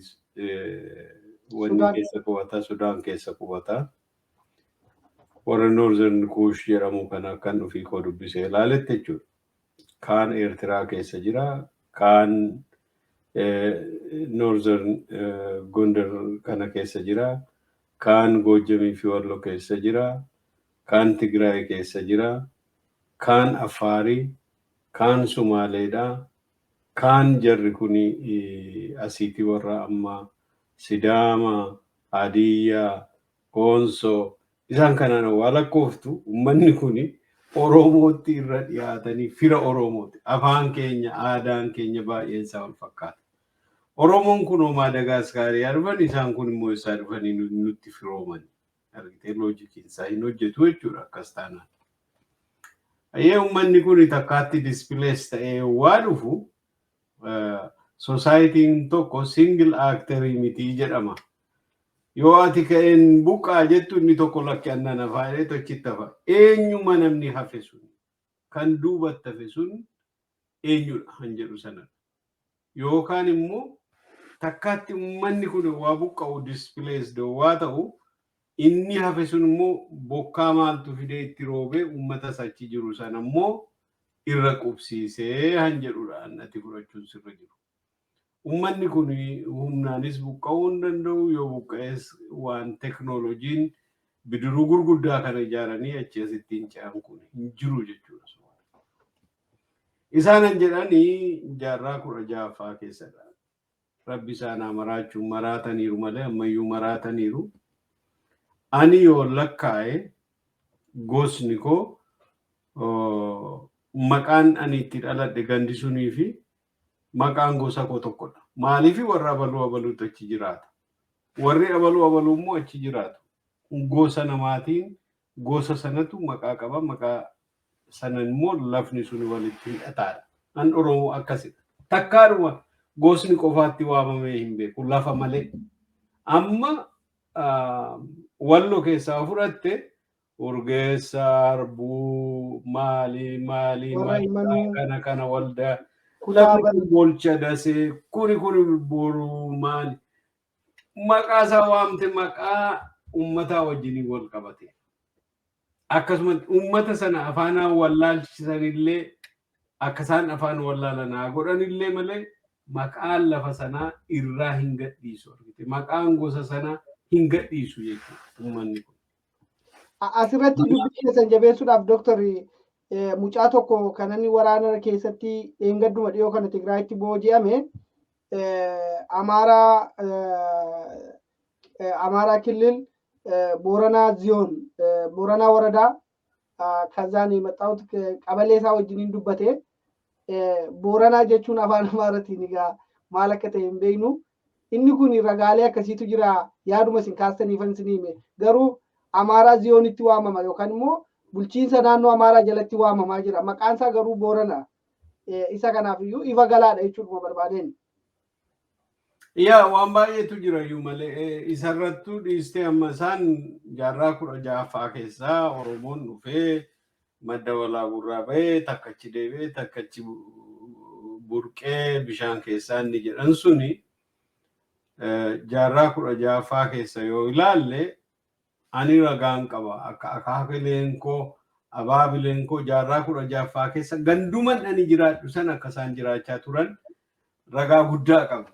wanni keessa qubata, Sudaan keessa qubata. Warra Northern Kuush jedhamu kana kan ofii koo dubbisee ilaaletti jechuudha. Kaan Eertiraa keessa jira, kaan Northern Gondar kana keessa jira, kaan Goojjamii fi Wallo keessa jira, kaan Tigraay keessa jira, kaan Affaarii, kaan Sumaaleedha, kaan jarri kuni asiitii warra amma Sidaama, Hadiyyaa, Koonsoo, isaan kanaan waa lakkooftu, uummanni kuni Oromootti irra dhiyaatanii fira Oromooti. Afaan keenya, aadaan keenya baay'een isaa wal fakkaata. Oromoon kun Maadagaaskaarii dhufan, isaan kun immoo isaa dhufanii nutti firooman. Argitee, logiciin isaa hin hojjetu jechuudha akkas taanaan. Ayyee, uummanni kun takkaatti displace ta'ee waa dhufu, societyn tokko single actorii mitii jedhama. Yoo ati ka'een buqqaa jettu, inni tokko lakki annan hafaa jedhee tochitti hafa. Eenyuma namni hafe sun, kan duubatti hafe sun eenyudha kan jedhu sanadha. Yookaan immoo takkaatti uummanni kun waa buqqa'u, displaced waa ta'u, inni hafe sun immoo bokkaa maaltu fidee itti roobee uummata achi jiru sana immoo Irra qubsiisee han jedhudha ati fudhachuun sirra jiru. Uummanni kun humnaanis buqqa'uu hin danda'u. Yoo buqqa'es, waan teknooloojiin bidiruu gurguddaa kana ijaaranii achi asittiin ce'an kun hin jiru jechuudha. Isaanan jedhanii jaarraa 16ffaa keessadha. Rabbi isaanaa maraachuun maraataniiru malee ammayyuu maraataniiru. Ani yoo lakkaa'e, gosni koo, maqaan ani itti dhaladhe, gandi sunii fi maqaan gosa koo tokkodha. Maaliif? Warra abaluu abaluutu achi jiraata. Warri abaluu abaluu immoo achi jiraatu. Gosa namaatiin gosa sanatu maqaa qaba. Maqaa sana immoo lafni sun walitti hidhataadha. An Oromoo akkasidha. Takkaadhuma gosni qofaatti waamamee hin beeku lafa malee. Amma Wallo keessaa fudhatte, Urgeessa, Arbuu, maalii maalii maalii kana kana waldaa lafni Golcha Dasee kuni kuni Boruu maali maqaa isaa waamte, maqaa uummataa wajjiniin wal qabate. Akkasumas uummata sana afaanaan wallaalchisanillee, akka isaan afaan wallaalanaa godhanillee malee, maqaan lafa sanaa irraa hin gadhiisu argite. Maqaan gosa sanaa hin gadhiisu jechuudha uummanni kun. Asirratti dubbii keessan jabeessuudhaaf, dooktarri, mucaa tokko kan inni waraana keessatti dheengadduma dhiyoo kana Tigraayitti booji'ame, አማራ ክልል ቦረና ዞን ቦረና ወረዳ ከዛ ነው የመጣሁት፣ ቀበሌ isaa wajjiniin dubbate. Booranaa jechuun afaan Amaaratiin egaa maal akka ta'e hin beeknu. Inni kun ragaalee akkasiitu jira. Yaaduma isin kaastaniifan isin hime. Garuu Amaaraa Ziyoonitti waamama yookaan immoo bulchiinsa naannoo Amaaraa jalatti waamamaa jira. Maqaan isaa garuu Boorana. Isa kanaaf iyyuu ifa galaadha jechuudha barbaadeen. Yaa, waan baay'eetu jira iyyuu malee isarrattuu dhiistee, amma isaan jaarraa 16ffaa keessaa Oromoon dhufee Madda Walaaburraa bahee takkachi deebi'ee takkachi burqee bishaan keessaa inni jedhan suni, jaarraa 16ffaa keessa yoo ilaalle, ani ragaan qaba. Akka akaakileen koo, abaabileen koo jaarraa 16ffaa keessa ganduman ani jiraadhu san akka isaan jiraachaa turan ragaa guddaa qaba.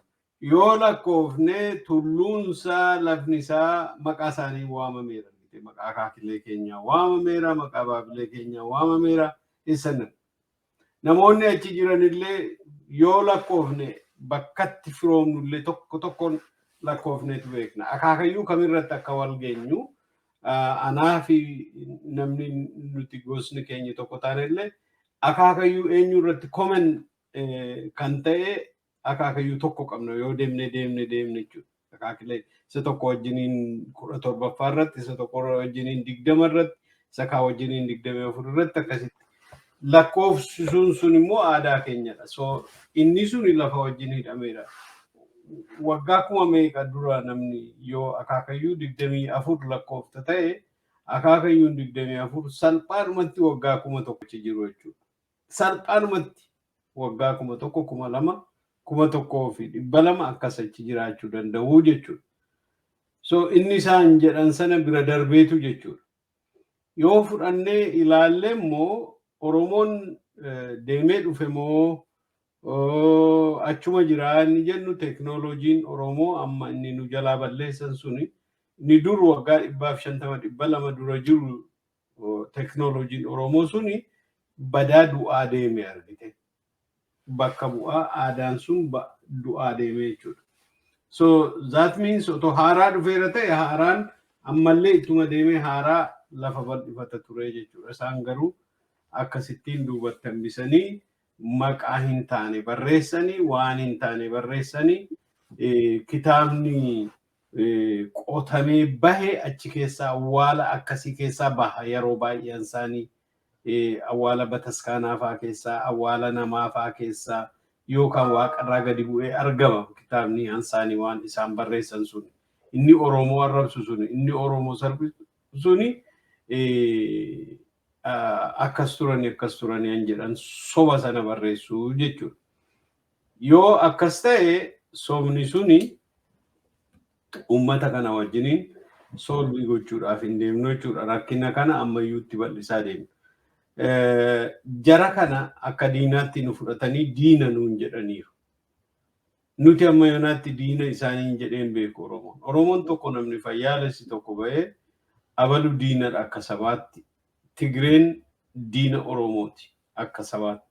Yoo lakkoofne, tulluunsaa, lafni isaa maqaa isaanii waamameera. Maqaa akaakilee keenyaa waamameera, maqaa abaabilee keenyaa waamameera. Isa namoonni achi jiranillee yoo lakkoofne, bakkatti firoomnullee tokko tokkoon lakkoofneetu beekna. Akaakayyuu kamirratti akka wal geenyu, anaa fi namni nuti gosni keenya tokko taanellee, akaakayyuu eenyu irratti common kan ta'e akaakayyuu tokko qabna yoo deemne deemne deemne jechuudha. Akaakilee isa tokko wajjiniin 17ffaa irratti, isa tokko wajjiniin 20 irratti, isa kaa wajjiniin 24 irratti, akkasitti. Lakkoofsisuun sun immoo aadaa keenyadha. So inni sun lafa wajjin hidhameera. Waggaa kuma meeqa dura namni yoo akaakayyuu 24 lakkoofta ta'e, akaakayyuun 24 salphaadhumatti waggaa 1000 jiru jechuudha. Salphaadhumatti waggaa 1000, 2000, 1200 akkas achi jiraachuu danda'u jechuudha. So inni isaan jedhan sana bira darbeetu jechuudha. Yoo fudhannee ilaalle immoo, Oromoon deemee dhufe moo achuma jira inni jennu, teeknooloojiin Oromoo amma inni nu jalaa balleessan suni, inni dur waggaa 150, 200 dura jiru, teeknooloojiin Oromoo suni badaa du'aa deeme argite. Bakka bu'aa aadaan sun du'aa deeme jechuudha. So that means otoo haaraa dhufeera ta'e, haaraan ammallee ittuma deemee haaraa lafa bal'ifata ture jechuudha. Isaan garuu akkasittiin duubatti hambisanii, maqaa hin taane barreessanii, waan hin taane barreessanii, kitaabni qotamee bahe achi keessaa awwaala akkasii keessaa baha. Yeroo baay'een isaanii awwaala bataskaanaa faa keessaa, awwaala namaa faa keessaa yookaan waaqarraa gadi bu'ee argama kitaabni isaanii. Waan isaan barreessan sun, inni Oromoo arrabsu sun, inni Oromoo sarbisu suni, akkas turanii akkas turanii an jedhan soba sana barreessuu jechuudha. Yoo akkas ta'e, sobni suni uummata kana wajjiniin solve gochuudhaaf hin deemnu jechuudha. Rakkina kana ammayyuutti bal'isaa deemna. Jara kana akka diinaatti nu fudhatanii diina nuun jedhaniiru. Nuti amma yoonaatti diina isaanii jedheen beeku Oromoon. Oromoon tokko namni fayyaalessi tokko bahee abalu diinadha akka sabaatti. Tigreen diina Oromooti akka sabaatti.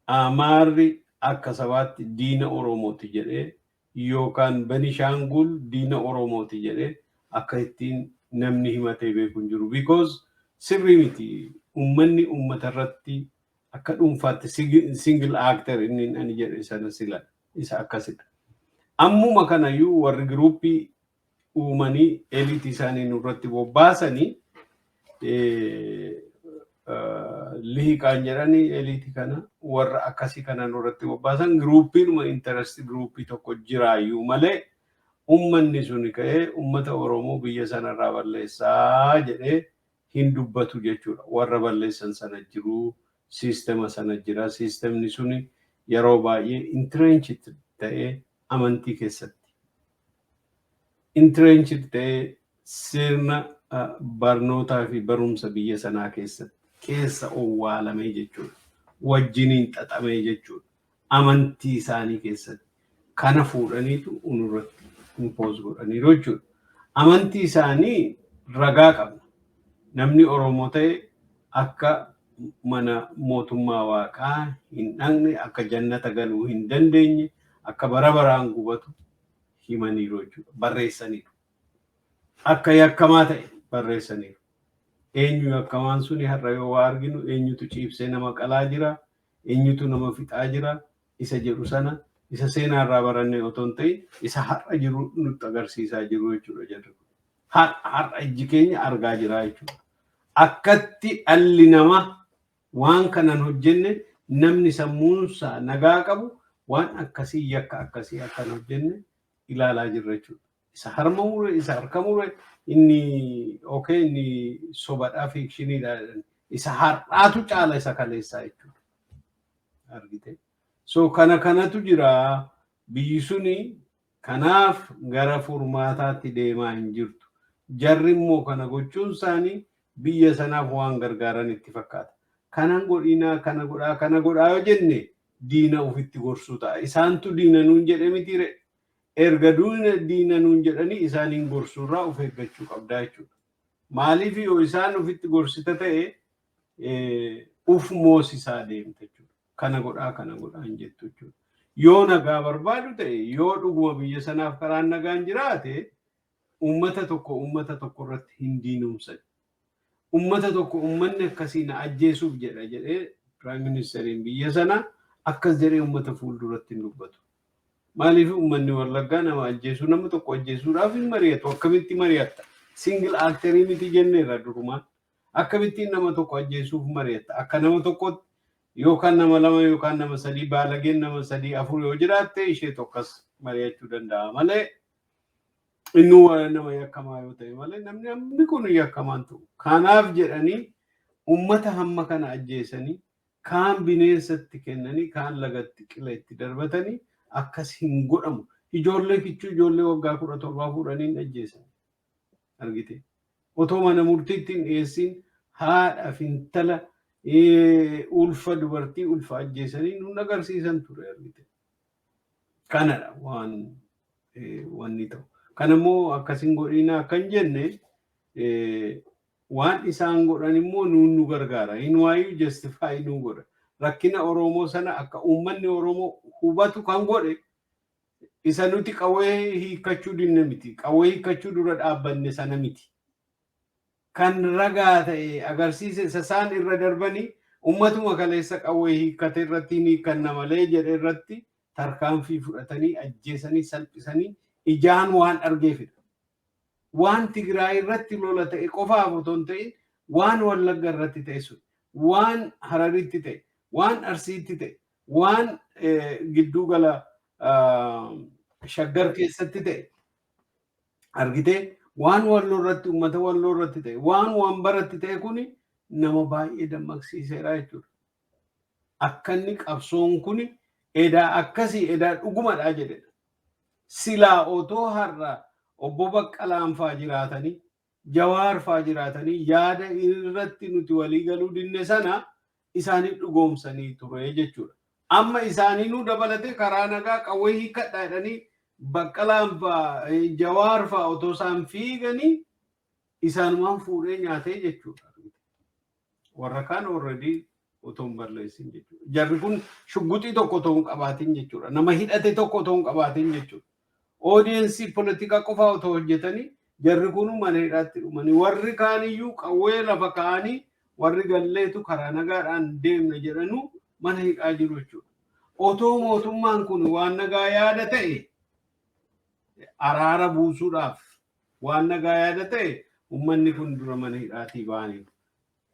Amaarri akka sabaatti diina Oromooti jedhee yookaan Benishaangul diina Oromooti jedhee akka ittiin namni himatee beeku hin jiru. Because sirrii miti, uummanni uummata irratti akka dhuunfaatti single actor inni ani jedhe sana sila isa akkasidha. Ammuma kanayyuu warri groupii uumanii elite isaanii nurratti bobbaasanii, lihiqaan jedhanii elite kana, warra akkasii kana nurratti bobbaasan, groupiinuma interest groupii tokko jiraayyuu malee ummanni suni ka'ee ummata Oromoo biyya sanarraa balleessaa jedhee hin dubbatu jechuudha. Warra balleessan sana jiru, siistema sana jira. Siistemni suni yeroo baay'ee entrenched ta'ee amantii keessatti. Entrenched ta'ee sirna barnootaa fi barumsa biyya sanaa keessatti keessa owwaalamee jechuudha. Wajjiniin xaxamee jechuudha. Amantii isaanii keessatti. Kana fuudhaniitu nurratti impose godhaniiru jechuudha. Amantii isaanii ragaa qabna. Namni Oromoo ta'e akka mana mootummaa waaqaa hin dhaqne, akka jannata galuu hin dandeenye, akka bara baraan gubatu himaniiru jechuudha. Barreessaniiru. Akka yakkamaa ta'e barreessaniiru. Eenyu yakkamaan suni? Har'a yoo waa arginu, eenyutu ciibsee nama qalaa jira, eenyutu nama fixaa jira, isa jedhu sana isa seenaarraa barannee otoo hin ta'in isa har'a jiru nutti agarsiisaa jiru jechuudha jarri kun. Har'a ijji keenya argaa jira jechuudha. Akkatti dhalli namaa waan kanan hojjenne, namni sammuunsaa nagaa qabu waan akkasii, yakka akkasii akkan hojjenne ilaalaa jirra jechuudha. Isa harma mure, isa harka mure, inni okay, inni sobadhaa, fictioniidha. Isa har'aatu caala isa kaleessaa jechuudha. Argite? So kana kanatu jira. Biyyi suni kanaaf gara furmaataatti deemaa hin jirtu. Jarri immoo kana gochuun isaanii biyya sanaaf waan gargaaran itti fakkaata. Kanan godhinaa, kana godhaa, kana godhaa yoo jenne diina ofitti gorsuu ta'a. Isaantu diina nuun jedhe mitiire. Erga diina nuun jedhanii isaaniin gorsuurraa of eeggachuu qabdaa jechuudha. Maaliif? Yoo isaan ofitti gorsita ta'e uf moosisaa deemta jechuudha. Kana godhaa, kana godhaa hin jettu jechuudha. Yoo nagaa barbaadu ta'e, yoo dhuguma biyya sanaaf karaan nagaan jiraate, uummata tokko uummata tokko irratti hin diinomsan. Uummata tokko uummanni akkasii na ajjeesuuf jedha jedhee prime ministeriin biyya sanaa akkas jedhee uummata fuulduratti hin dubbatu. Maaliif? Uummanni Wallaggaa nama ajjeesuu, nama tokko ajjeesuudhaaf hin mari'atu. Akkamitti mari'atta? Single actorii miti jenneerra durumaan. Akkamittiin nama tokko ajjeesuuf mari'atta? Akka nama tokkotti yookaan nama lama yookaan nama sadii, baalageen nama sadii afur yoo jiraatte ishee tokkas mari'achuu danda'a malee, inni nama yakkamaa yoo ta'e malee namni hammi kun yakkamaan ta'u. Kanaaf jedhanii uummata hamma kana ajjeesanii, kaan bineensatti kennanii, kaan lagatti qila itti darbatanii, akkas hin godhamu. Ijoollee kichuu, ijoollee waggaa 17 fuudhanii hin ajjeesan. Argite? Otoo mana murtiitti hin dhiyeessin haadha fintala ulfa, dubartii ulfa ajjeesanii nun agarsiisan ture, argite. Kanadha waan wanni ta'u. Kanammoo akkasin godhina akkan jenne, waan isaan godhan immoo nuun nu gargaara. Hinwaayyuu justify nu godha. Rakkina Oromoo sana akka uummanni Oromoo hubatu kan godhe isa nuti qawwee hiikkachuu dinne miti. Qawwee hiikkachuu dura dhaabbanne sana miti. Kan ragaa ta'e agarsiise isa isaan irra darbanii uummatuma kaleessa qawwee hiikkate irratti hin hiikkanna malee jedhe irratti tarkaanfii fudhatanii ajjeesanii salphisanii ijaan waan argeefidha. Waan Tigraay irratti lola ta'e qofaaf otoo hin ta'in, waan Wallagga irratti ta'e sun, waan Hararitti ta'e, waan Arsiitti ta'e, waan giddugala Shaggar keessatti ta'e argitee, waan Walloo irratti, uummata Walloo irratti ta'e, waan Wambaratti ta'e kuni nama baay'ee dammaqsiiseera jechuudha. Akka inni qabsoon kuni edaa akkasii, edaa dhugumadha jedhedha. Silaa otoo har'a obbo Baqqalaan faa jiraatanii Jawaar faa jiraatanii yaada irratti nuti walii galuu dinne sana isaaniif dhugoomsanii ture jechuudha. Amma isaaniinuu dabalatee karaa nagaa qawwee hiikkadhaa jedhanii Baqqalaan faa, Jawaar faa otoo isaan fiiganii isaanumaan fuudhee nyaatee jechuudha. Warra kaan already otoo hin balleessin jechuudha. Jarri kun shugguxii tokko otoo hin qabaatin jechuudha. Nama hidhate tokko otoo hin qabaatin jechuudha. Audience poolitikaa qofaa otoo hojjetanii jarri kun mana hidhaatti dhumanii, warri kaaniyyuu qawwee lafa kaa'anii, warri galleetu karaa nagaadhaan deemna jedhanuu mana hidhaa jiru jechuudha. Otoo mootummaan kun waan nagaa yaada ta'e, araara buusuudhaaf waan nagaa yaada ta'e, uummanni kun dura mana hidhaatii ba'anii.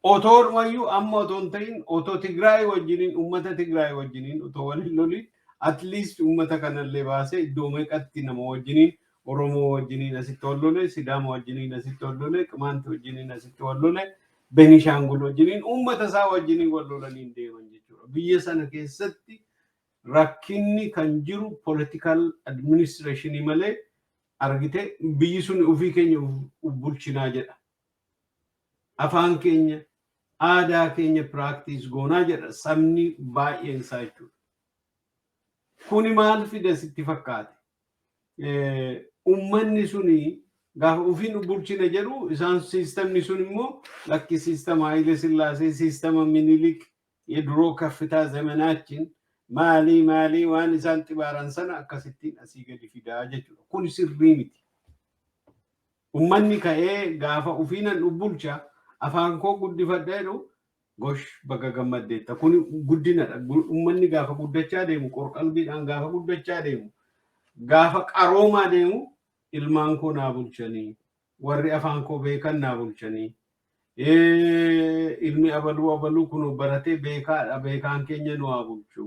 Otoo dhumayyuu amma otoo hin ta'in, otoo Tigraay wajjiniin, uummata Tigraay wajjiniin otoo waliin loliin, at least uummata kanallee baasee iddoo meeqatti nama wajjiniin, Oromoo wajjiniin asitti wal lole, Sidaama wajjiniin asitti wal lole, Qimaanti wajjiniin asitti wal lole, Benishaangul wajjiniin, uummata isaa wajjiniin wal lolanii deeman jechuudha. Biyya sana keessatti rakkinni kan jiru political administration malee, argite, biyyi sun ofii keenya uf bulchinaa jedha. Afaan keenya, aadaa keenya practice goonaa jedha sabni baay'een isaa jechuudha. Kuni maal fida sitti fakkaate? Uummanni suni gaafa ofiin bulchina jedhu, isaan systemni sun immoo lakki, systema Haile Sillaasee, systema Minilik, የድሮ ከፍታ ዘመናችን maalii maalii waan isaan xibaaran sana akkasittiin asii gadi fidaa jechuudha. Kun sirrii miti. Uummanni ka'ee gaafa ofiinan bulcha, afaan koo guddifadha jedhu, gosh, baga gammaddeetta. Kun guddinadha. Uummanni gaafa guddachaa deemu, qorqalbiidhaan gaafa guddachaa deemu, gaafa qaroomaa deemu, ilmaan koo naa bulchanii, warri afaan koo beekan naa bulchanii, ilmi abaluu abaluu kun baratee beekaadha, beekaan keenya nu haa bulchu,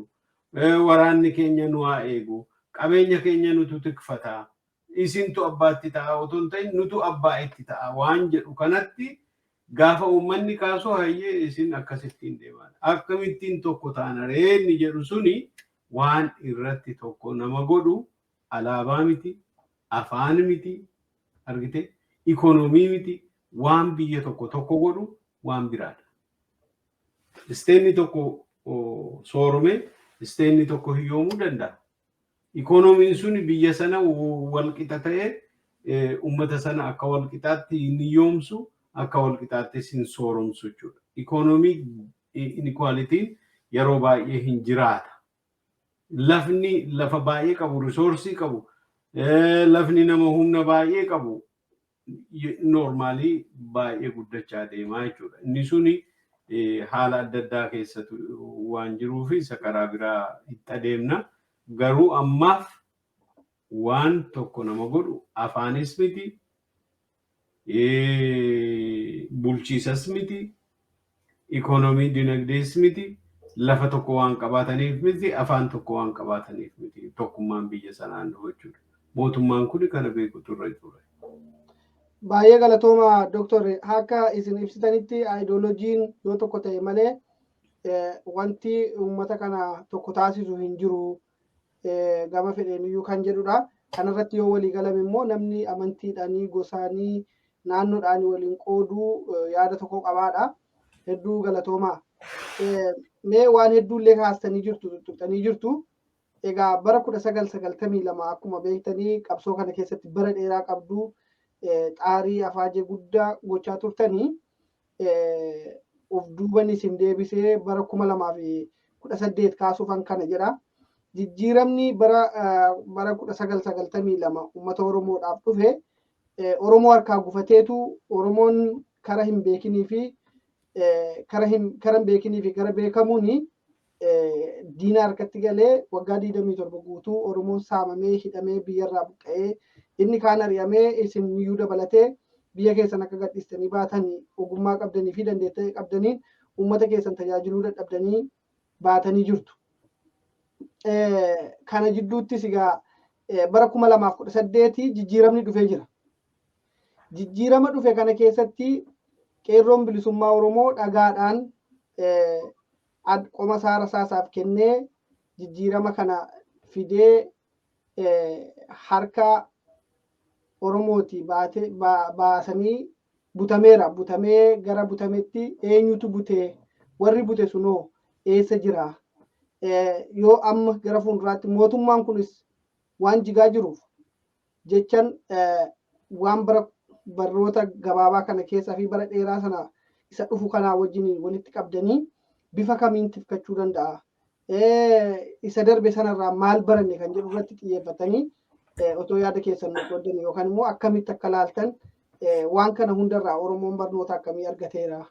waraanni keenya nu haa eegu, qabeenya keenya nutu tikfata, isintu abbaatti ta'a otoo hin ta'in nutu abbaa itti ta'a waan jedhu kanatti gaafa uummanni kaasu, hayyee, isin akkasittiin deemaa, akkamittiin tokko taana reenni jedhu suni, waan irratti tokko nama godhu alaabaa miti, afaan miti, argite, ikonomii miti. Waan biyya tokko tokko godhu waan biraadha. Stateni tokko soorome, stateni tokko hiyyoomuu danda'a. Ikoonomiin sun biyya sana walqixa ta'ee uummata sana akka walqixaatti hin hiyyoomsu, akka walqixaattis hin sooromsu jechuudha. Economy inequalityn yeroo baay'ee hin jiraata. Lafni lafa baay'ee qabu, resource qabu, lafni nama humna baay'ee qabu normally baay'ee guddachaa deemaa jechuudha. Inni suni haala adda addaa keessatti waan jiruuf isa karaa biraa itti adeemna. Garuu ammaaf waan tokko nama godhu afaanis miti, bulchiisas miti, ikoonomii dinagdees miti, lafa tokko waan qabaataniif miti, afaan tokko waan qabaataniif miti tokkummaan biyya sanaan dhufu jechuudha. Mootummaan kun kana beekutu irra ture. Baay'ee galatooma, Dooktor. Akka isin ibsitanitti aayidooloojiin yoo tokko ta'e malee wanti uummata kana tokko taasisu hin jiru gama fedheeniyyuu kan jedhudha. Kanarratti yoo walii galame immoo namni amantiidhaanii, gosaanii, naannoodhaan waliin qooduu yaada tokko qabaadha. Hedduu galatooma. Mee waan hedduullee kaastanii jirtu, tuttuqxanii jirtu. Egaa bara 1992 akkuma beektanii qabsoo kana keessatti bara dheeraa qabdu, xaarii afaajee guddaa gochaa turtanii, of duuban isin deebisee bara 2018 kaasuufan kana jedha. Jijjiiramni bara 1992 uummata Oromoodhaaf dhufe Oromoo harkaa gufateetu Oromoon kara hin beekinii fi kara hin beekinii fi kara beekamuuni diina harkatti galee waggaa 27 guutuu Oromoon saamamee, hidhamee, biyyarraa buqqa'ee, inni kaan ari'amee, isin iyyuu dabalatee biyya keessan akka gadhiistanii baatanii, ogummaa qabdanii fi dandeettii qabdaniin uummata keessan tajaajiluu dadhabdanii baatanii jirtu. Kana jidduuttis egaa bara 2018 jijjiiramni dhufee jira. Jijjiirama dhufe kana keessatti qeerroon bilisummaa Oromoo dhagaadhaan qoma isaa rasaasaaf kennee jijjiirama kana fidee harka Oromooti baasanii Butameera. Butamee gara butametti eenyutu butee? Warri bute sunoo eessa jira? Yoo amma gara fuulduraatti mootummaan kunis waan jigaa jiruuf jechan waan bara barnoota gabaabaa kana keessaa fi bara dheeraa sana isa dhufu kanaa wajjin walitti qabdanii bifa kamiin tifkachuu danda'a? Isa darbe sanarraa maal baranne kan jedhu irratti xiyyeeffatanii otoo yaada keessan nu qooddan yookaan immoo akkamitti akka laaltan, waan kana hundarraa Oromoon barnoota akkamii argateera?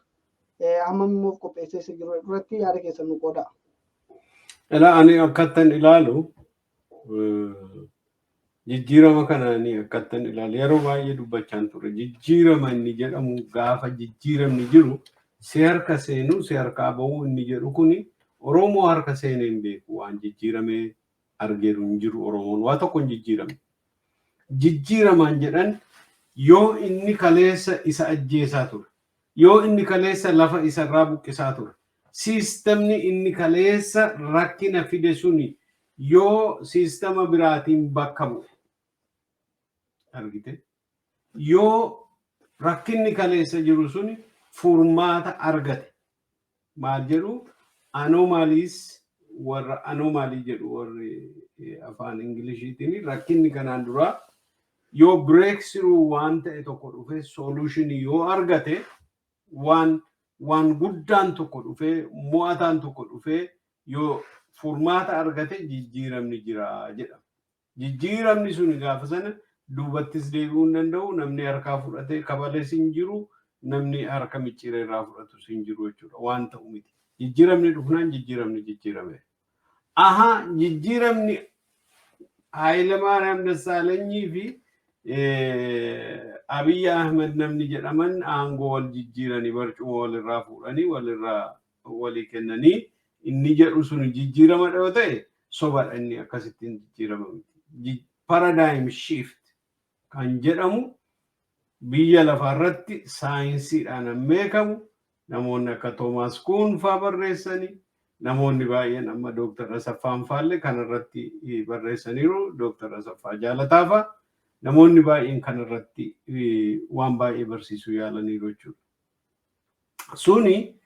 Hammam immoo of qopheessee isa jiru irratti yaada keessan nu qooda. Ilaa, ani akkattan ilaalu, jijjiirama kana ani akkattan ilaalu, yeroo baay'ee dubbachaan ture. Jijjiirama inni jedhamu, gaafa jijjiiramni jiru si harka seenuu si harkaa bahuu inni jedhu kuni Oromoo harka seenee hin beeku. Waan jijjiiramee argeeru hin jiru. Oromoon waa tokko hin jijjiiramne. Jijjiiramaan jedhan yoo inni kaleessa isa ajjeesaa ture, yoo inni kaleessa lafa isarraa buqqisaa ture, siistamni inni kaleessa rakkina fide suni yoo siistama biraatiin bakka bu'e argite, yoo rakkinni kaleessa jiru suni furmaata argate, maal jedhu, anomalies, warra anomaly jedhu warri afaan Ingiliishiitiin, rakkinni kanaan duraa yoo breakthrough waan ta'e tokko dhufe, solution yoo argate, waan guddaan tokko dhufee, mo'ataan tokko dhufee yoo furmaata argate, jijjiiramni jira jedhama. Jijjiiramni sun gaafa sana duubattis deebi'uu hin danda'u. Namni harkaa fudhatee kabales hin jiru, namni harka micciiree irraa fudhatus hin jiru jechuudha. Waan ta'u miti. Jijjiiramni dhufnaan jijjiiramni jijjiirame. Aha, jijjiiramni Hayilamaariyaam Dassaalanyii fi Abiyyi Ahmed namni jedhaman aangoo wal jijjiiranii, barcuma walirraa fuudhanii walirraa walii kennanii inni jedhu sun jijjiirama yoo ta'e, sobadha. Inni akkasittiin jijjiirama miti. Paradigm shift kan jedhamu biyya lafaarratti saayinsiidhaan beekamu, namoonni akka Toomaas Kuun faa barreessanii, namoonni baay'een amma Dooktar Asaffaan faallee kanarratti barreessaniiru, Dooktar Asaffaa Jaalataa faa, namoonni baay'een kanarratti waan baay'ee barsiisuu yaalaniiru jechuudha. Suni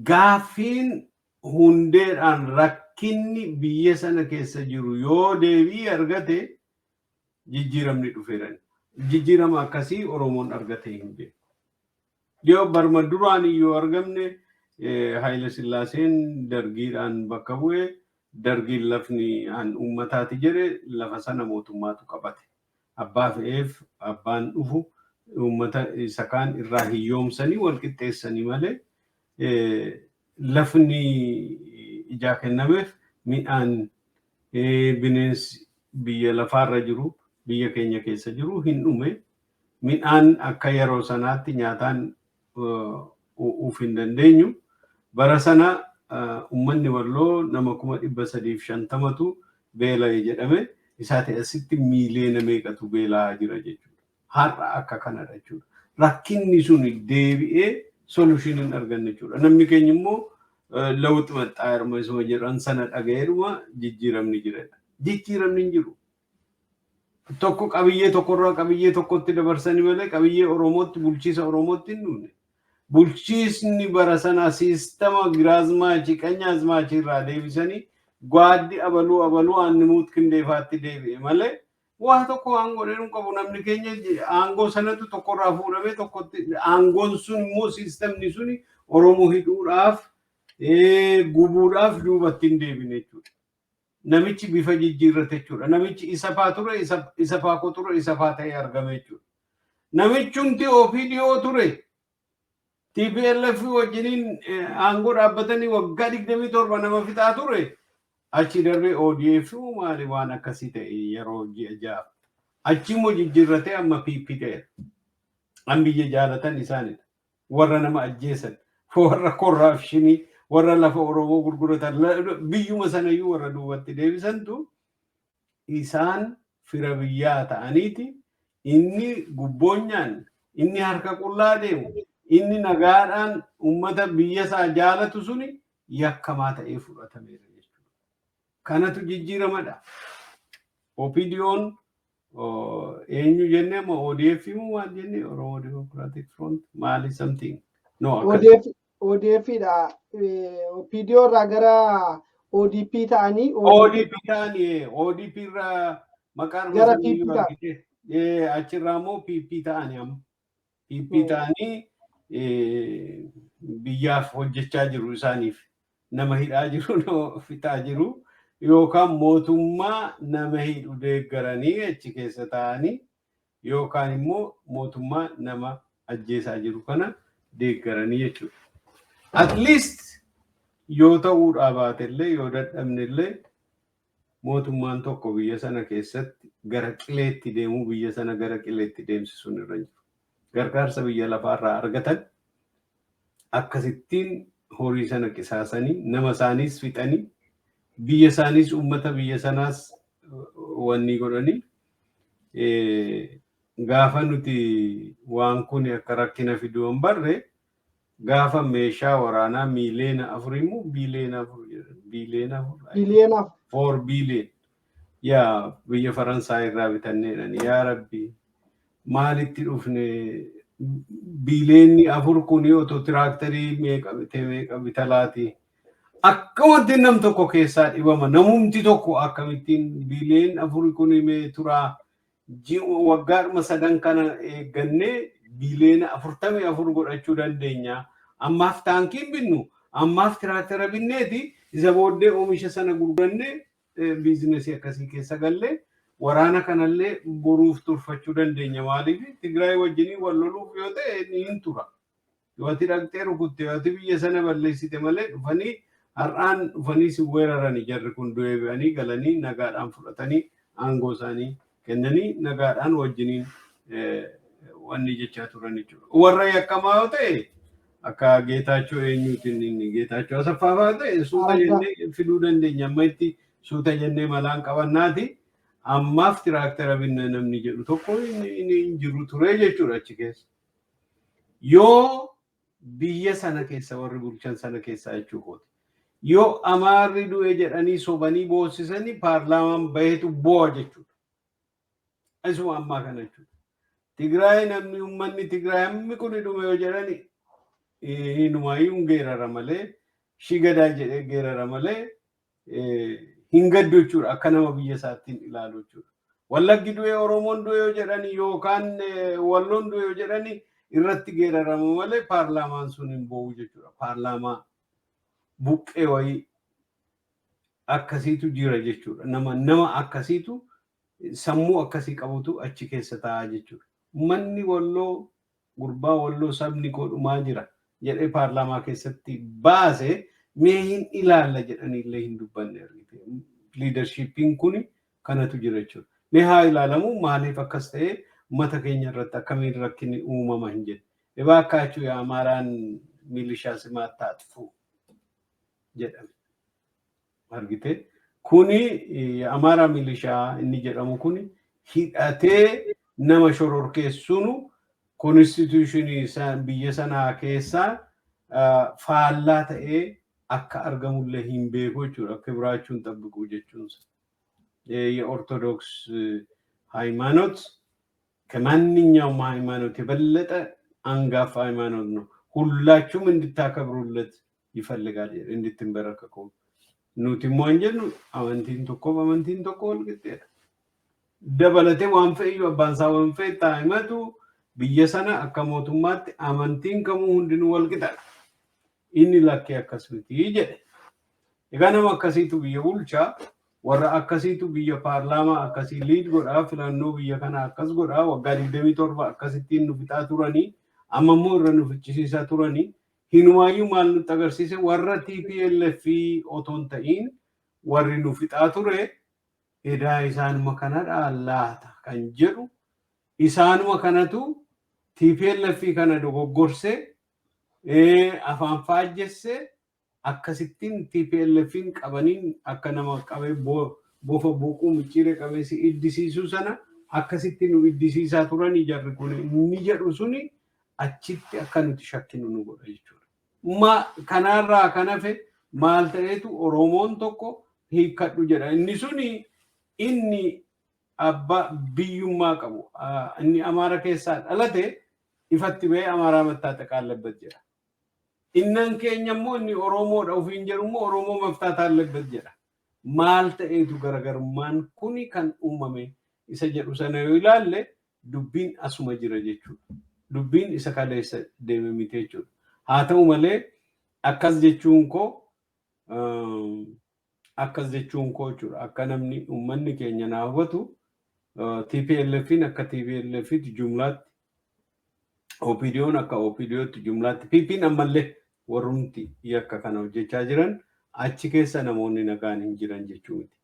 gaaffiin hundeedhaan rakkinni biyya sana keessa jiru yoo deebii argate jijjiiramni dhufeera. Jijjiirama akkasii Oromoon argatee hin beeku. Yoo barma duraan yoo argamne, Haayile Sillaaseen dargiidhaan bakka bu'e, dargiin lafni an uummataati jedhe, lafa sana mootummaatu qabate. Abbaa fe'eef abbaan dhufu uummata isa kaan irraa hiyyoomsanii wal qixxeessanii malee, lafni ijaa kennameef, midhaan, bineensi biyya lafaarra jiru biyya keenya keessa jiru hin dhume. Midhaan akka yeroo sanaatti nyaataan uuf hin dandeenyu. Bara sana uummanni Walloo nama 350,000tu beela'e jedhame. Isaa ta'e asitti miiliyoona meeqatu beela'aa jira jechuudha. Har'a akka kanadha jechuudha. Rakkinni sun deebi'ee solution hin arganne jechuudha. Namni keenya immoo lawuxi maxxaa yeroo isuma jedhan sana dhaga'eedhuma jijjiiramni jiredha. Jijjiiramni hin jiru. Tokko qabiyyee tokkorraa qabiyyee tokkotti dabarsanii malee qabiyyee Oromootti, bulchiisa Oromootti hin dhufne. Bulchiisni bara sanaa siistama Giraazmaachi Qanyaazmaachi irraa deebisanii gwaaddi abaluu abaluu aannimuut kindeefaatti deebi'e malee waa tokko waan godhee hin qabu. Namni keenya aangoo sanatu tokkorraa fuudhamee tokkotti, aangoon sun immoo siistamni suni Oromoo hidhuudhaaf, gubuudhaaf duubatti hin deebine jechuudha. Namichi bifa jijjiirrate jechuudha. Namichi isa faa ture, isa faa ko ture, isa faa ta'ee argame jechuudha. Namichumti OPDO ture. TPLF wajjiniin aangoo dhaabbatanii waggaa 27 nama fixaa ture. Achi darbee ODF maali waan akkasii ta'e yeroo ji'a 6. Achi immoo jijjiirratee amma PP ta'eera. An biyya jaalatan isaanidha. Warra nama ajjeesan, warra corruption, warra lafa Oromoo gurguratan, biyyuma sanayyuu warra duubatti deebisantu isaan fira biyyaa ta'aniiti. Inni gubboonyaan, inni harka qullaa deemu, inni nagaadhaan uummata biyya isaa jaalatu suni yakkamaa ta'ee fudhatameera jechuudha. Kanatu jijjiiramadha. OPDO'n Eenyu jennee amma ODF moo maal jennee, Oromoo Democratic Front maali, something. No, ODF, ODF dha. OPDO irraa gara ODP ta'anii. ODP ta'anii, ODP irraa maqaan gara PP ta'an. Achirraa immoo PP ta'anii, amma PP ta'anii biyyaaf hojjechaa jiru. Isaaniif nama hidhaa jiru, nama fixaa jiru, yookaan mootummaa nama hidhu deeggaranii achi keessa ta'anii, yookaan immoo mootummaa nama ajjeesaa jiru kana deeggaranii jechuudha. At least yoo ta'uudhaa baate illee, yoo dadhabne illee, mootummaan tokko biyya sana keessatti gara qileetti deemuu, biyya sana gara qileetti deemsisuun irra jiru. Gargaarsa biyya lafaarraa argatan akkasittiin horii sana qisaasanii, nama isaaniis fixanii, biyya isaaniis, uummata biyya sanaas wanni godhanii, gaafa nuti waan kun akka rakkina fiduu hin barre, gaafa meeshaa waraanaa 4 miiliyoona immoo 4 biiliyoona, 4 biiliyoona. 4 biliyoona. 4 billion yaa biyya Faransaay irraa bitanneedhaan. Yaa Rabbi, maalitti dhufne? 4 biiliyoonni kun otoo tiraaktarii meeqa bitee meeqa bitalaati. Akka wanti nam tokko keessaa dhibama, namumti tokko akkamittiin 4 biiliyoon kun mee turaa, waggaadhuma 3 kana eeggannee 44 biliyoona godhachuu dandeenya. Ammaaf taankiin binnu, ammaaf tiraaktara binneeti, isa booddee oomisha sana gurgurannee biizinesii akkasii keessa gallee waraana kanallee boruuf turfachuu dandeenya. Maaliif, Tigraay wajjinii wal loluuf yoo ta'e ni hin tura. Yoo ati dhaqxee rukutte, yoo ati biyya sana balleessite malee, dhufanii har'aan dhufanii si weeraranii, jarri kun deebi'anii galanii nagaadhaan fudhatanii aangoo isaanii kennanii nagaadhaan wajjiniin wanni jechaa turan jechuudha. Warra yakkamaa yoo ta'e, akka Geetaachoo, eenyuutiin inni, Geetaachoo Asaffaa fa'aa ta'e, suuta jennee fiduu dandeenya. Amma itti suuta jennee malaan qabannaati. Ammaaf tiraaktara binna namni jedhu tokko inni hin jiru ture jechuudha achi keessa. Yoo biyya sana keessa warri bulchan sana keessaa jechuu kooti. Yoo Amaarri du'e jedhanii sobanii boossisanii, paarlaamaan baheetu boo'a jechuudha. Isuma ammaa kana jechuudha. Tigraay namni, uummanni Tigraay hammi kun dhume yoo jedhani, inumaayyuu hin geerara malee, shigadaa jedhee geerara malee hin gaddu jechuudha, akka nama biyya isaattiin ilaalu jechuudha. Wallaggi du'e, Oromoon du'e yoo jedhani, yookaan Walloon du'e yoo jedhani, irratti geerarama malee paarlaamaan sun hin boo'u jechuudha. Paarlaamaa buqqee wayii akkasiitu jira jechuudha. Nama akkasiitu, sammuu akkasii qabutu achi keessa taa'aa jechuudha. Manni Walloo, gurbaa Walloo, sabni koo dhumaa jira jedhee paarlaamaa keessatti baase, mee hin ilaalla jedhanii illee hin dubbanne argite. Leadershipiin kun kanatu jira jechuudha. Mee haa ilaalamu, maaliif akkas ta'ee, uummata keenya irratti akkamiin rakkinni uumama hin jedhe. እባካችሁ የአማራን ሚሊሻ ስም አታጥፉ jedhame. Argite, kuni የአማራ ሚሊሻ inni jedhamu kuni hidhatee nama shororkeessuunu constitutionii biyya sanaa keessaa faallaa ta'ee akka argamullee hin beeku jechuudha. Akka biraachuun ጠብቁ jechuun የኦርቶዶክስ ሃይማኖት ከማንኛውም ሃይማኖት የበለጠ አንጋፋ ሃይማኖት ነው። ሁላችሁም እንድታከብሩለት ይፈልጋል፣ እንድትንበረከኩ። Nuti immoo hin jennu, amantiin tokkoof amantiin tokko wal qixxeedha. Dabalatee waan fe'iyyuu abbaan isaa waan fe'e taa himatu, biyya sana akka mootummaatti amantiin kamuu hundinuu wal qixaadha. Inni lakkee akkas miti jedhe. Egaa nama akkasiitu biyya bulchaa, warra akkasiitu biyya paarlaamaa akkasii lead godhaa, filannoo biyya kana akkas godhaa, waggaa 27 akkasittiin nu fixaa turanii, amma immoo irra nu fichisiisaa turanii. Hinumaayyuu maal nutti agarsiise? Warra TPLF otoo hin ta'in warri nu fixaa ture edaa isaanuma kanadha laata kan jedhu, isaanuma kanatu TPLF kana dogoggorse, afaan faajjesse, akkasittiin TPLFin qabaniin akka nama qabee bofa boquu micciiree qabee si iddisiisuu sana akkasitti nu iddisiisaa turanii jarri kun inni jedhu suni achitti akka nuti shakkinu nu godha jechuudha. Ma kanarraa kan hafe maal ta'eetu Oromoon tokko hiikkadhu jedha. Inni suni inni abbaa biyyummaa qabu inni Amaara keessaa dhalate ifatti ba'ee Amaaraa መታጠቅ አለበት jedha. Innan keenya immoo inni Oromoodha ofiin jedhu immoo Oromoo መፍታት አለበት jedha. Maal ta'eetu garagarummaan kuni kan uumame isa jedhu sana yoo ilaalle, dubbiin asuma jira jechuudha. Dubbiin isa kaleessa deeme miti jechuudha. Haa ta'u malee akkas jechuun koo jechuudha. Akka namni uummanni keenya naa hubatu, TPLFin akka TPLFitti jumlaatti, OPDO'n akka OPDOtti jumlaatti, PP'n ammallee warrumti yakka kana hojjechaa jiran achi keessa namoonni nagaan hin jiran jechuu miti.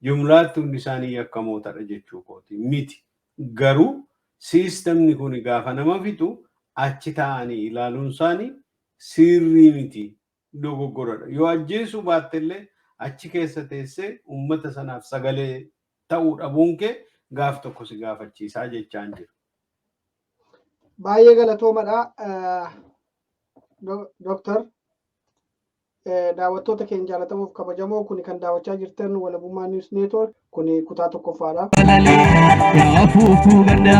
Jumlaatti hundi isaanii yakkamootadha jechuu kooti miti. Garuu siistemni kun gaafa nama fixu achi taa'anii ilaaluun isaanii sirrii miti, dogoggoradha. Yoo ajjeesuu baattellee achi keessa teessee uummata sanaaf sagalee ta'uu dhabuun kee gaaf tokko si gaafachiisaa jechaan jiru. Baay'ee galatoomadha. Dooktar, daawwattoota keenya jaallatamuuf kabajamoo, kun kan daawwachaa jirtan Walabummaa News Network, kun kutaa tokkoffaadha. Afuuftuu ganda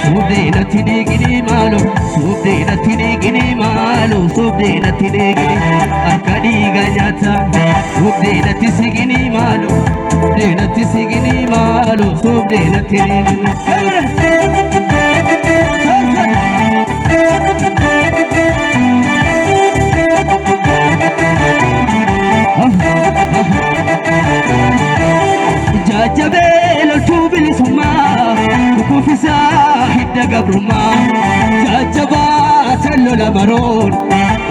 suuqdee natti dhiiqinii maaloo, suuqdee natti dhiiqinii maaloo, suuqdee natti dhiiqinii akka dhiiga nyaata, suuqdee natti siqinii maaloo, suuqdee natti siqinii maaloo, suuqdee natti dhiiqinii. Jajjabee loltuu bilisummaa kukufisaa hidda gabrummaa, jajjabaa tan lola baroon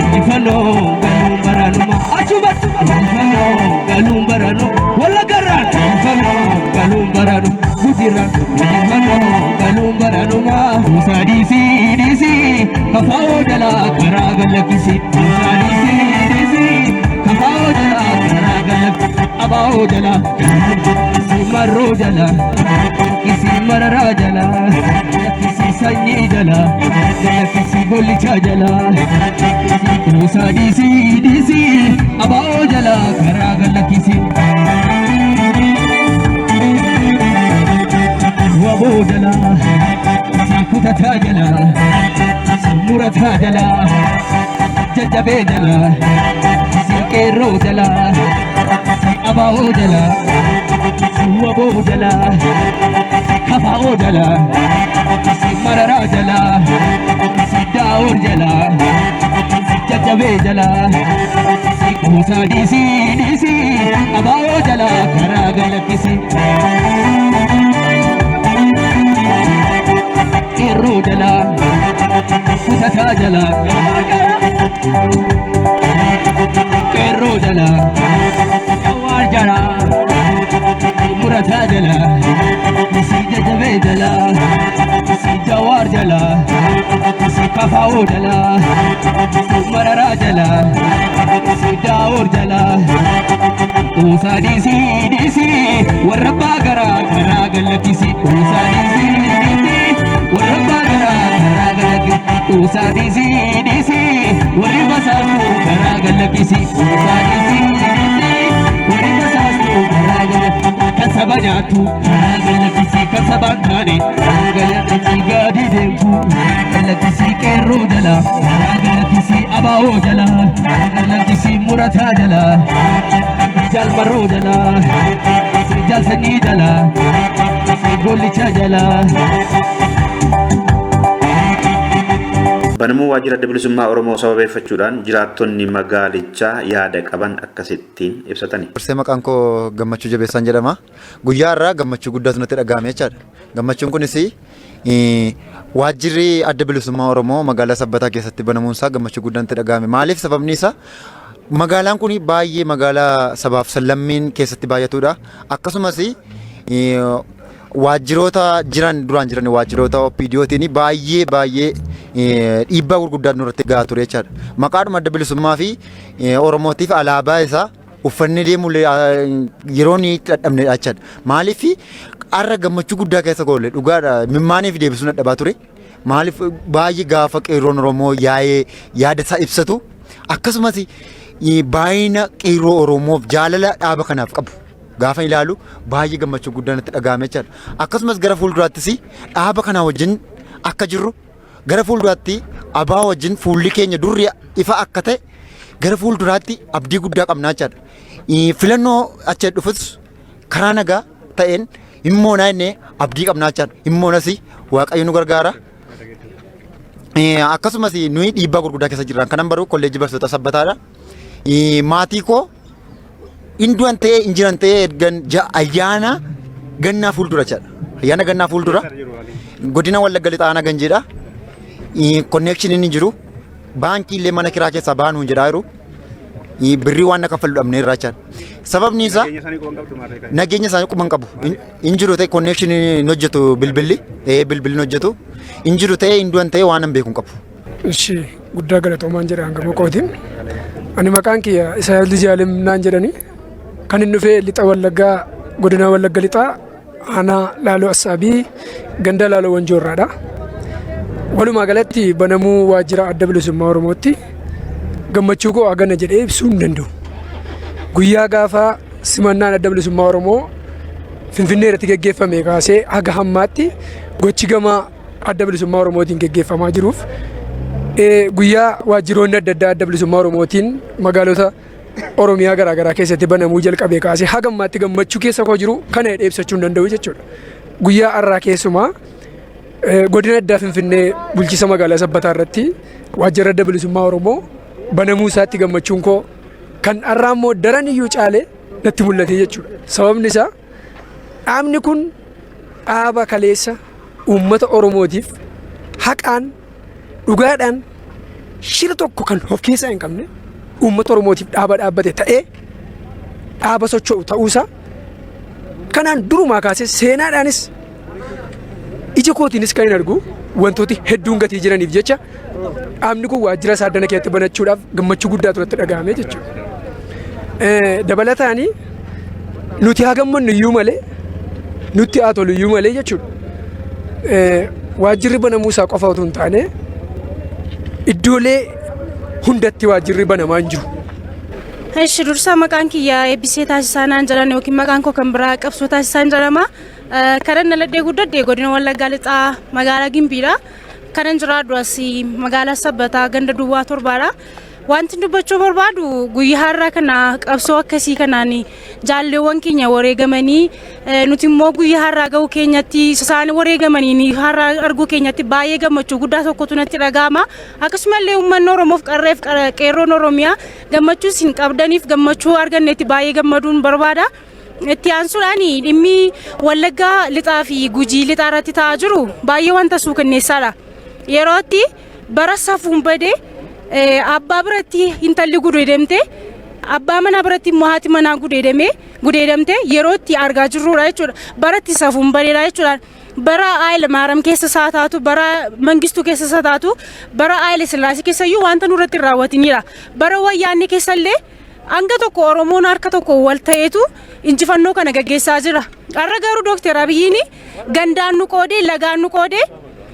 injifannoo galuun baranuma, achuma injifannoo galuun baranu, walla garraan injifannoo galuun baranu, gudirraan injifannoo galuun baranuma. Musaa dhiisii dhiisii kafaa'oo jalaa karaa gallakkisi, musaa dhiisii dhiisii kafaa'oo jalaa karaa gallakkisi, abaa'oo jalaa marroo jala kisi, mararaa jala kisi, sanyii jala kisi, gollichaa jala. Musaa dhiisii dhiisii abaa'oo jala karaa gallakkisi. Waboo jala kutataa jala murataa jala jajjabee jala qeerroo jala abaa'oo jala waboo jala kafaa'oo jala mararaa jala daa'oo jala jajjabee jala. Musaa dhiisii dhiisii abaa'oo jala karaa galakkisi. Qeerroo jala kutataa jala, qeerroo jala, jawaar jala, murataa jala si, jajjabee jala si, jawaar jala si, kafaa'oo jala si, mararaa jala si, daa'oor jala. Musaa dhiisii dhiisii warra abbaa garaa karaa gallakkisi. Musaa dhiisii dhiisii warra abbaa garaa karaa gallakkisi. Musaa dhiisii dhiisii warri basaastuu karaa gallakkisi. Musaa dhiisii dhiisii warri basaastuu karaa gallakkisi. Kan saba nyaattu karaa gallakkisi, kan sabaan taane karaa gallakkisi, gadi deemtu gallakkisi, qeerroo jala karaa gallakkisi, abaa'oo jala gallakkisi, murataa jala, jalmarroo jala, jalsanyii jala, gollicha jala. Banamuu waajjira Adda Bilisummaa Oromoo sababeeffachuudhaan jiraattonni magaalichaa yaada qaban akkasittiin ibsatani. Dursee maqaan koo Gammachuu Jabeessaan jedhama. Guyyaa har'aa gammachuu guddaatu natti dhagahame jechaadha. Gammachuun kunis waajjirri Adda Bilisummaa Oromoo magaalaa Sabbataa keessatti banamuun isaa gammachuu guddaa natti dhagahame. Maaliif? Sababni isaa magaalaan kun baay'ee magaalaa sabaaf sablammiin keessatti baay'atudha. Akkasumas waajjiroota jiran duraan jiran waajjiroota OPDOtiin baay'ee baay'ee dhiibbaa gurguddaan nurratti gahaa ture jechaadha. Maqaadhuma Adda Bilisummaa fi Oromootiif alaabaa isaa uffannee deemullee yeroo inni itti dadhabnedha jechaadha. Maaliif har'a gammachuu guddaa keessa goolle, dhugaadha, mimmaaniif deebisuun dadhabaa ture. Maaliif baay'ee gaafa qeerroon Oromoo yaa'ee yaada isaa ibsatu, akkasumas baay'ina qeerroo Oromoof jaalala dhaaba kanaaf qabu. gaafa ilaalu baay'ee gammachuu guddaan natti dhaga'ame jechaadha. Akkasumas gara fuulduraattis dhaaba kanaa wajjin akka jirru, gara fuulduraatti ABO wajjin fuulli keenya durri ifa akka ta'e, gara fuulduraatti abdii guddaa qabna jechaadha. Filannoo achi dhufus karaa nagaa ta'een himmoonaa innee abdii qabna jechaadha. Himmoonas Waaqayyo nu gargaara. Akkasumas nuyi dhiibbaa gurguddaa keessa jirra. Kanan baru kolleejjii barsiisota Sabbataadha. Maatii koo hindu'an ta'ee hin jiran ta'ee ergan ayyaana gannaa fuuldura jechaadha. Ayyaana gannaa fuuldura godina Wallagga Lixaa aanaa Ganjiidha. Connectioniin hin jiru. Baankii illee mana kiraa keessaa baanuu hin jedhaa jiru. Birrii waan na kaffalu dhabnee irraa jechaadha. Sababni isaa nageenya isaanii quba hin qabu. Hin jiru ta'e connection hin hojjetu, bilbilli bilbilli hin hojjetu. Hin jiru ta'e hin du'an ta'e waan hin beeku hin qabu. Ishi, guddaa galatoomaan jedha hangama kootiin. Ani maqaan kiyya Isaayyaas Lijaalim naan jedhani. Kan inni dhufee lixa Wallaggaa, godina Wallagga Lixaa, aanaa Laaloo Assaabii, ganda Laaloo Wanjoorraadha. Walumaa galatti banamuu waajjira Adda Bilisummaa Oromootti gammachuu koo hagana jedhee ibsuu hin danda'u. Guyyaa gaafa simannaan Adda Bilisummaa Oromoo Finfinnee irratti geggeeffame kaasee haga hammaatti gochi gama Adda Bilisummaa Oromootiin geggeeffamaa jiruuf, guyyaa waajjiroonni adda addaa Adda Bilisummaa Oromootiin magaalota Oromiyaa garaagaraa keessatti banamuu jalqabee kaasee haga ammaatti gammachuu keessa koo jiru kana jedhee ibsachuu hin danda'u jechuudha. Guyyaa har'aa keessumaa godina addaa Finfinnee bulchiisa magaalaa Sabbataa irratti waajjirri Adda Bilisummaa Oromoo banamuu isaatti gammachuun koo kan har'aa immoo daran iyyuu caalee natti mul'ate jechuudha. Sababni isaa dhaabni kun dhaaba kaleessa uummata Oromootiif haqaan, dhugaadhaan, shira tokko kan of keessaa hin qabne, uummata Oromootiif dhaaba dhaabbate ta'ee dhaaba socho'u ta'uusaa kanaan durumaa kaasee seenaadhaanis ija kootiinis kan hin argu wantooti hedduun gatii jiraniif jecha dhaabni kun waajjira isaa addana keessatti banachuudhaaf gammachuu guddaa turatti dhaga'ame jechuudha. Dabalataani nuti haa gammannu iyyuu malee, nutti haa tolu iyyuu malee jechuudha. Waajjirri banamuu isaa qofa otoo hin taane iddoolee hundatti waajjirri banamaa hin jiru. Eshi, dursa maqaan kiyya Eebbisee Taasisaa naan jedhan yookiin maqaan koo kan biraa Qabsoo Taasisaan jedhama. Kanan dhaladhee guddadhe godina Wallaggaa Lixaa magaalaa Gimbiidha. Kanan jiraadhu as magaalaa Sabbataa ganda Duwwaa 7dha. Wanti dubbachuu barbaadu guyyaa har'aa kana qabsoo akkasii kanaan jaalleewwan keenya wareegamanii nuti immoo guyyaa har'aa ga'uu keenyatti, isaan wareegamanii har'aa arguu keenyatti baay'ee gammachuu guddaa tokkotu natti dhaga'ama. Akkasumallee uummanni Oromoof qarreef qeerroon Oromiyaa gammachuu isin qabdaniif gammachuu argannetti baay'ee gammaduun barbaada. Itti aansuudhaan dhimmi Wallaggaa Lixaa fi Gujii Lixaa irratti ta'aa jiru baay'ee wanta suukanneessaadha. Yeroo itti bara safuun badee abbaa biratti intalli gudeedamte, abbaa manaa biratti immoo haati manaa gudeedamee gudeedamte yeroo itti argaa jirrudha jechuudha. Bara itti safuun badeedha jechuudha. Bara Haayile Maaram keessa isaa taatu, bara Mangistuu keessa isaa taatu, bara Haayile Sillaasee keessa iyyuu wanta nurratti hin raawwatinidha. Bara Wayyaanee keessa illee hanga tokko Oromoon harka tokko wal ta'eetu injifannoo kana gaggeessaa jira. Har'a garuu Dookter Abiyyiin gandaan nu qoodee, lagaan nu qoodee,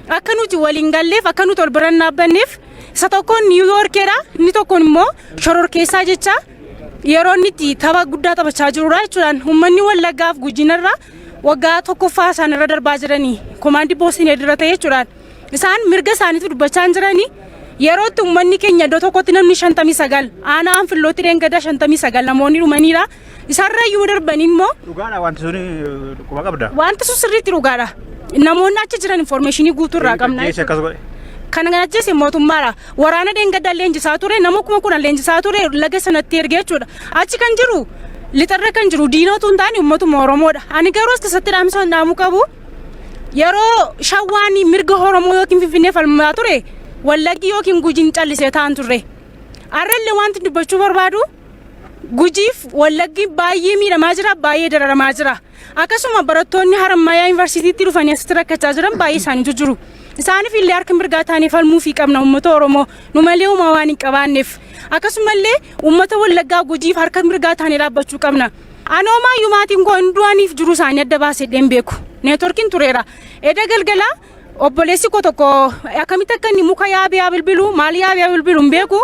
akka nuti waliin galleef, akka nuti ol bira hin dhaabbanneef, isa tokkoon Niiw Yoorkeedha, inni tokkoon immoo shororkeessaa jecha yeroo inni itti tapha guddaa taphachaa jirudha jechuudhaan. Uummanni Wallaggaaf Gujiinarra waggaa tokkoffaa isaan irra darbaa jiranii komaandii poostiin irra ta'e jechuudhaan isaan mirga isaaniitu dubbachaa hin jiranii. Yeroo itti uummanni keenya iddoo tokkotti namni 59, aanaa Anfillootti dheengadda 59 namoonni dhumaniidha. Isarra iyyuu darbanii immoo Dhugaadha wanti suni, quba qabda? Wanti sun sirriitti dhugaadha. Namoonni achi jiran informationii guutuu irraa qabna. Ajjeese akkas godhe. Kan ajjeese mootummaadha. Waraana dheengaddaa leenjisaa ture, nama 10,000 leenjisaa ture laga sanatti ergee jechuudha. Achi kan jiru, lixarra kan jiru diina otoo hin taane uummatuma Oromoodha. Ani garuu as keessatti dhaamsa dhaamuu qabu, yeroo Shawwaan mirga Oromoo yookiin Finfinnee falmaa ture Wallaggi yookiin Gujiin callisee ta'an turre. Har'allee wanti dubbachuu barbaadu Gujiif Wallaggi baay'ee miidhamaa jira, baay'ee dararamaa jira. Akkasuma barattoonni Harammayaa Yuunivarsiitiitti dhufanii asitti rakkachaa jiran baay'ee isaaniitu jiru. Isaaniif illee harka mirgaa taanee falmuufii qabna uummata Oromoo nu malee uumaa waan hin qabaanneef. Akkasumallee uummata Wallaggaa Gujiif harka mirgaa taanee dhaabbachuu qabna. Ani homaayyuu maatiin koo hin du'aniif jiru isaanii adda baasee hin beeku. Networkiin tureera. Eda galgalaa Obboleessi koo tokko akkamitti akka inni muka yaabee haa bilbilu, maal yaabee haa bilbilu hin beeku.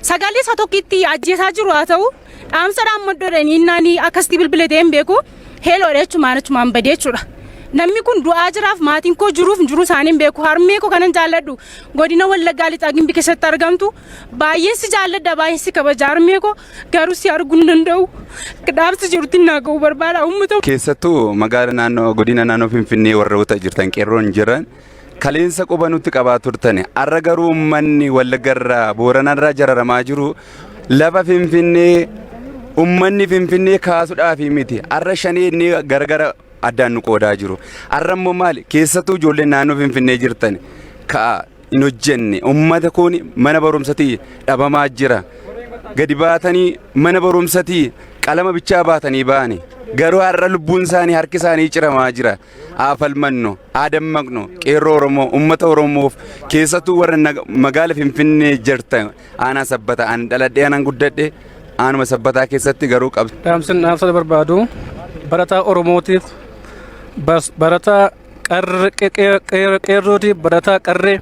Sagalee isaa tokkitti ajjeesaa jiru haa ta'u, dhaamsa dhaammaddoodhaan innaan akkasitti bilbile ta'ee hin beeku. Heeloodha jechumaan achumaan badee jechuudha. Namni kun du'aa jiraaf maatiin koo jiruuf hin jiru isaanii hin beeku. Harmee koo kanan jaalladhu godina Wallaggaa Lixaa Gimbii keessatti argamtu. Baay'een si jaalladha, baay'een si kabaja, harmee koo garuu si arguu hin danda'u. Dhaamsi jirutti naa ga'uu barbaada uummata. Keessattuu magaala naannoo godina naannoo Finfinnee warroota jirtan, qeerroon jiran, kaleensa quba nutti qabaa turtan. Har'a garuu uummanni Wallaggarraa, Booranarraa jararamaa jiru lafa Finfinnee uummanni Finfinnee kaasuudhaaf miti. Har'a shanee inni garagara addaan nu qoodaa jiru. Har'a immoo maali? Keessattuu ijoolleen naannoo Finfinnee jirtan ka'a, hin hojjenne. Uummata kun mana barumsatii dhabamaa jira. Gadi baatanii mana barumsatii qalama bichaa baatanii ba'ani. Garuu har'a lubbuun isaanii harki isaanii ciramaa jira. Haa falmannu, haa dammaqnu. Qeerroo Oromoo, uummata Oromoof, keessattuu warra magaala Finfinnee jirtan, aanaa Sabbataa ani dhaladhee aanan guddadhe aanuma Sabbataa keessatti garuu qabsu. Dhaamsin dhaamsa barbaadu barataa Oromootiif, barataa qeerrootiif, barataa qarree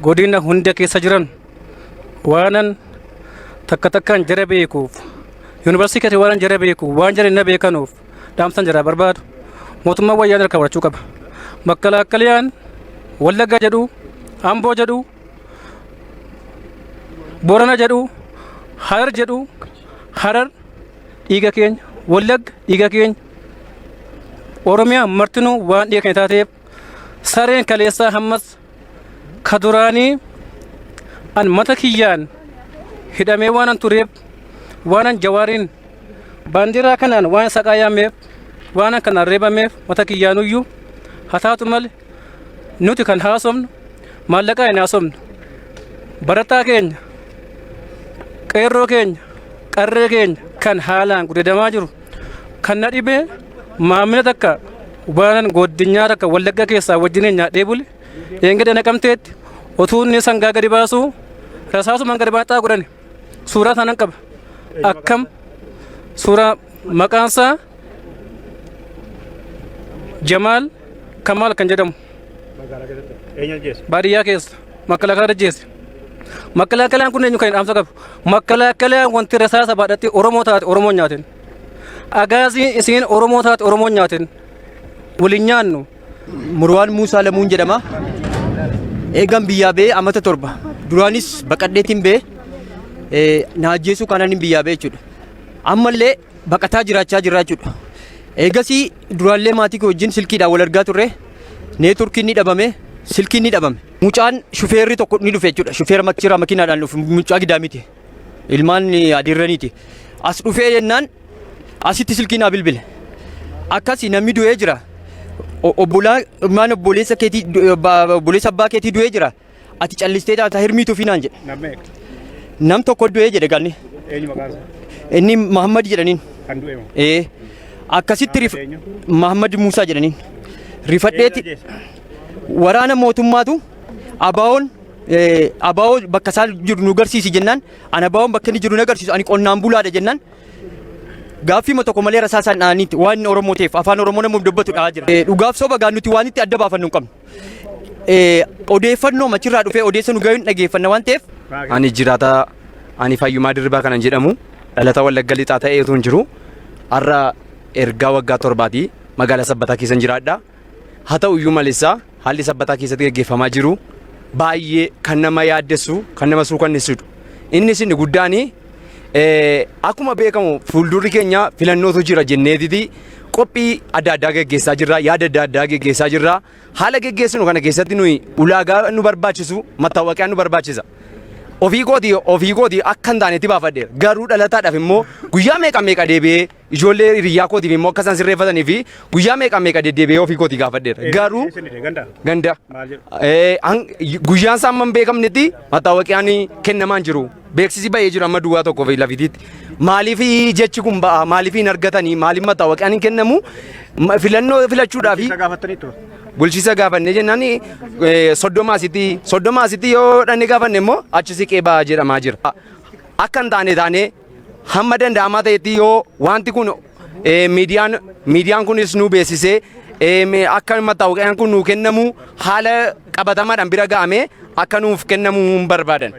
godina hunda keessa jiran, waanan takka takkaan jara beekuuf, yuunivarsiitii keessa waanan jara beekuuf, waan jara na beekanuuf, dhaamsan jara barbaadu mootummaan wayyaan harka fudhachuu qaba. Makkalaakaliyaan Wallagga jedhu, Amboo jedhu, Borana jedhu, Harar jedhu, Harar dhiiga keenya, Wallagga dhiiga keenya, Oromiyaa martinuu waan dhiiga keenya taateef, sareen kaleessaa hammas ka duraanii an mata kiyyaan hidhamee waan an tureef, waan an Jawaariin baandiraa kanaan waan saqaa yaameef, waan an kanaan reebameef mata kiyyaanuyyuu haa taatu malee, nuti kan haasofnu maallaqaa hin haasofnu. Barataa keenya, qeerroo keenya, qarree keenya kan haalaan gudeedamaa jiru, kan na dhibee maamila takka waanan goddinyaa takka Wallagga keessaa wajjiniin nyaadhee bule eengada Naqamteetti utuu inni sangaa gadi baasuu rasaasumaan gadi baaxaa godhani. Suuraa sanan qaba. Akkam suuraa maqaansaa Jamaal Kamaal kan jedhamu baadiyyaa keessa makalaakalaa ajjeese. Makalaakalaa kun eenyu kan dhaamsa qabu? Makalaakalaa wanti rasaasa baadhattee Oromoo taate Oromoo nyaatin. Agaazii isiin Oromoo taate Oromoo nyaatin. Waliin nyaannu. Murwaan Muusaa Lamuun jedhama. Eegan biyyaa ba'ee amata 7. Duraanis baqadheetiin ba'ee, na ajjeesuu kanaan hin biyyaa ba'e jechuudha. Ammallee baqataa jiraachaa jirra jechuudha. Eegasii duraallee maatii koo wajjin silkiidhaan wal argaa turre. Neetworkiin ni dhabame, silkiin ni dhabame. Mucaan shufeerri tokko ni dhufe jechuudha. Shufeera machiraa makiinaadhaan dhufe, mucaa gidaamiti. Ilmaan adiirraniiti. As dhufee jennaan asitti silkii naa bilbile. Akkasi namni du'ee jira. Obbolaa ilmaan obboleessa keetii, obboleessa abbaa keetii du'ee jira. Ati callistee taata hirmiituu fi naan jedhe. Nam tokko du'ee jedhe ganni. Eenyu maqaan isaa? Inni Mahammad jedhaniin. Kan du'e moo? Ee. Akkasitti Mahammad Muusaa jedhaniin. Rifadheeti waraana mootummaatu abaa'oon abaa'oo bakka isaan jiru nu garsiisi jennaan, ani abaa'oon bakka inni jiru nu agarsiisu, ani qonnaan bulaadha jennaan, gaaffii tokko malee rasaa isaan dhahaniitti waan inni Oromoo ta'eef, afaan Oromoo namni dubbatu dhahaa jira. Dhugaaf soba gaa nuti waan itti adda baafannu hin qabnu. Odeeffannoo machirraa dhufee odeessa nu gahuu hin dhageeffanna waan ta'eef. Ani jiraataa, ani Fayyumaa Dirribaa kanan jedhamu, dhalataa Wallagga Lixaa ta'ee utuu hin jiru, har'a ergaa waggaa 7ti magaalaa Sabbataa keessan jiraadha. Haa ta'u iyyuu maleessa haalli Sabbataa keessatti gaggeeffamaa jiru baay'ee kan nama yaaddessu, kan nama suukanneessudha. Innis inni guddaan, akkuma beekamu fuuldurri keenya filannootu jira jenneetiti qophii adda addaa gaggeessaa jirra, yaada adda addaa gaggeessaa jirra. Haala geggeessinu kana keessatti nuyi ulaagaa nu barbaachisu mattaawaqiyaan nu barbaachisa. Ofii kootii akka hin taanetti baafadheera. Garuu dhalataadhaaf immoo guyyaa meeqa meeqa deebi'ee, ijoollee hiriyyaa kootiif immoo akka isaan sirreeffatanii fi guyyaa meeqa meeqa deddeebi'ee ofii kootii gaafadheera. Garuu ganda guyyaan isaa amma hin beekamnetti mattaawaqiyaan kennamaan jiru. Beeksisi ba'ee jiru amma duwwaa tokkoo fi lafitiitti. Maaliif jechi kun ba'a? Maaliif hin argatanii? Maaliif mattaawaqiyaan hin kennamu? Filannoo filachuudhaaf bulchiisa gaafannee jennaan, 30 asitti yoo dhanne gaafanne immoo achi siqee ba'a jedhamaa jira. Akka hin taane taanee hamma danda'amaa ta'etti yoo wanti kun miidiyaan kunis nu beeksisee Akka mattaawaqiyaan kun nuu kennamu haala qabatamaadhaan bira ga'amee akka nuuf kennamu hin barbaadan.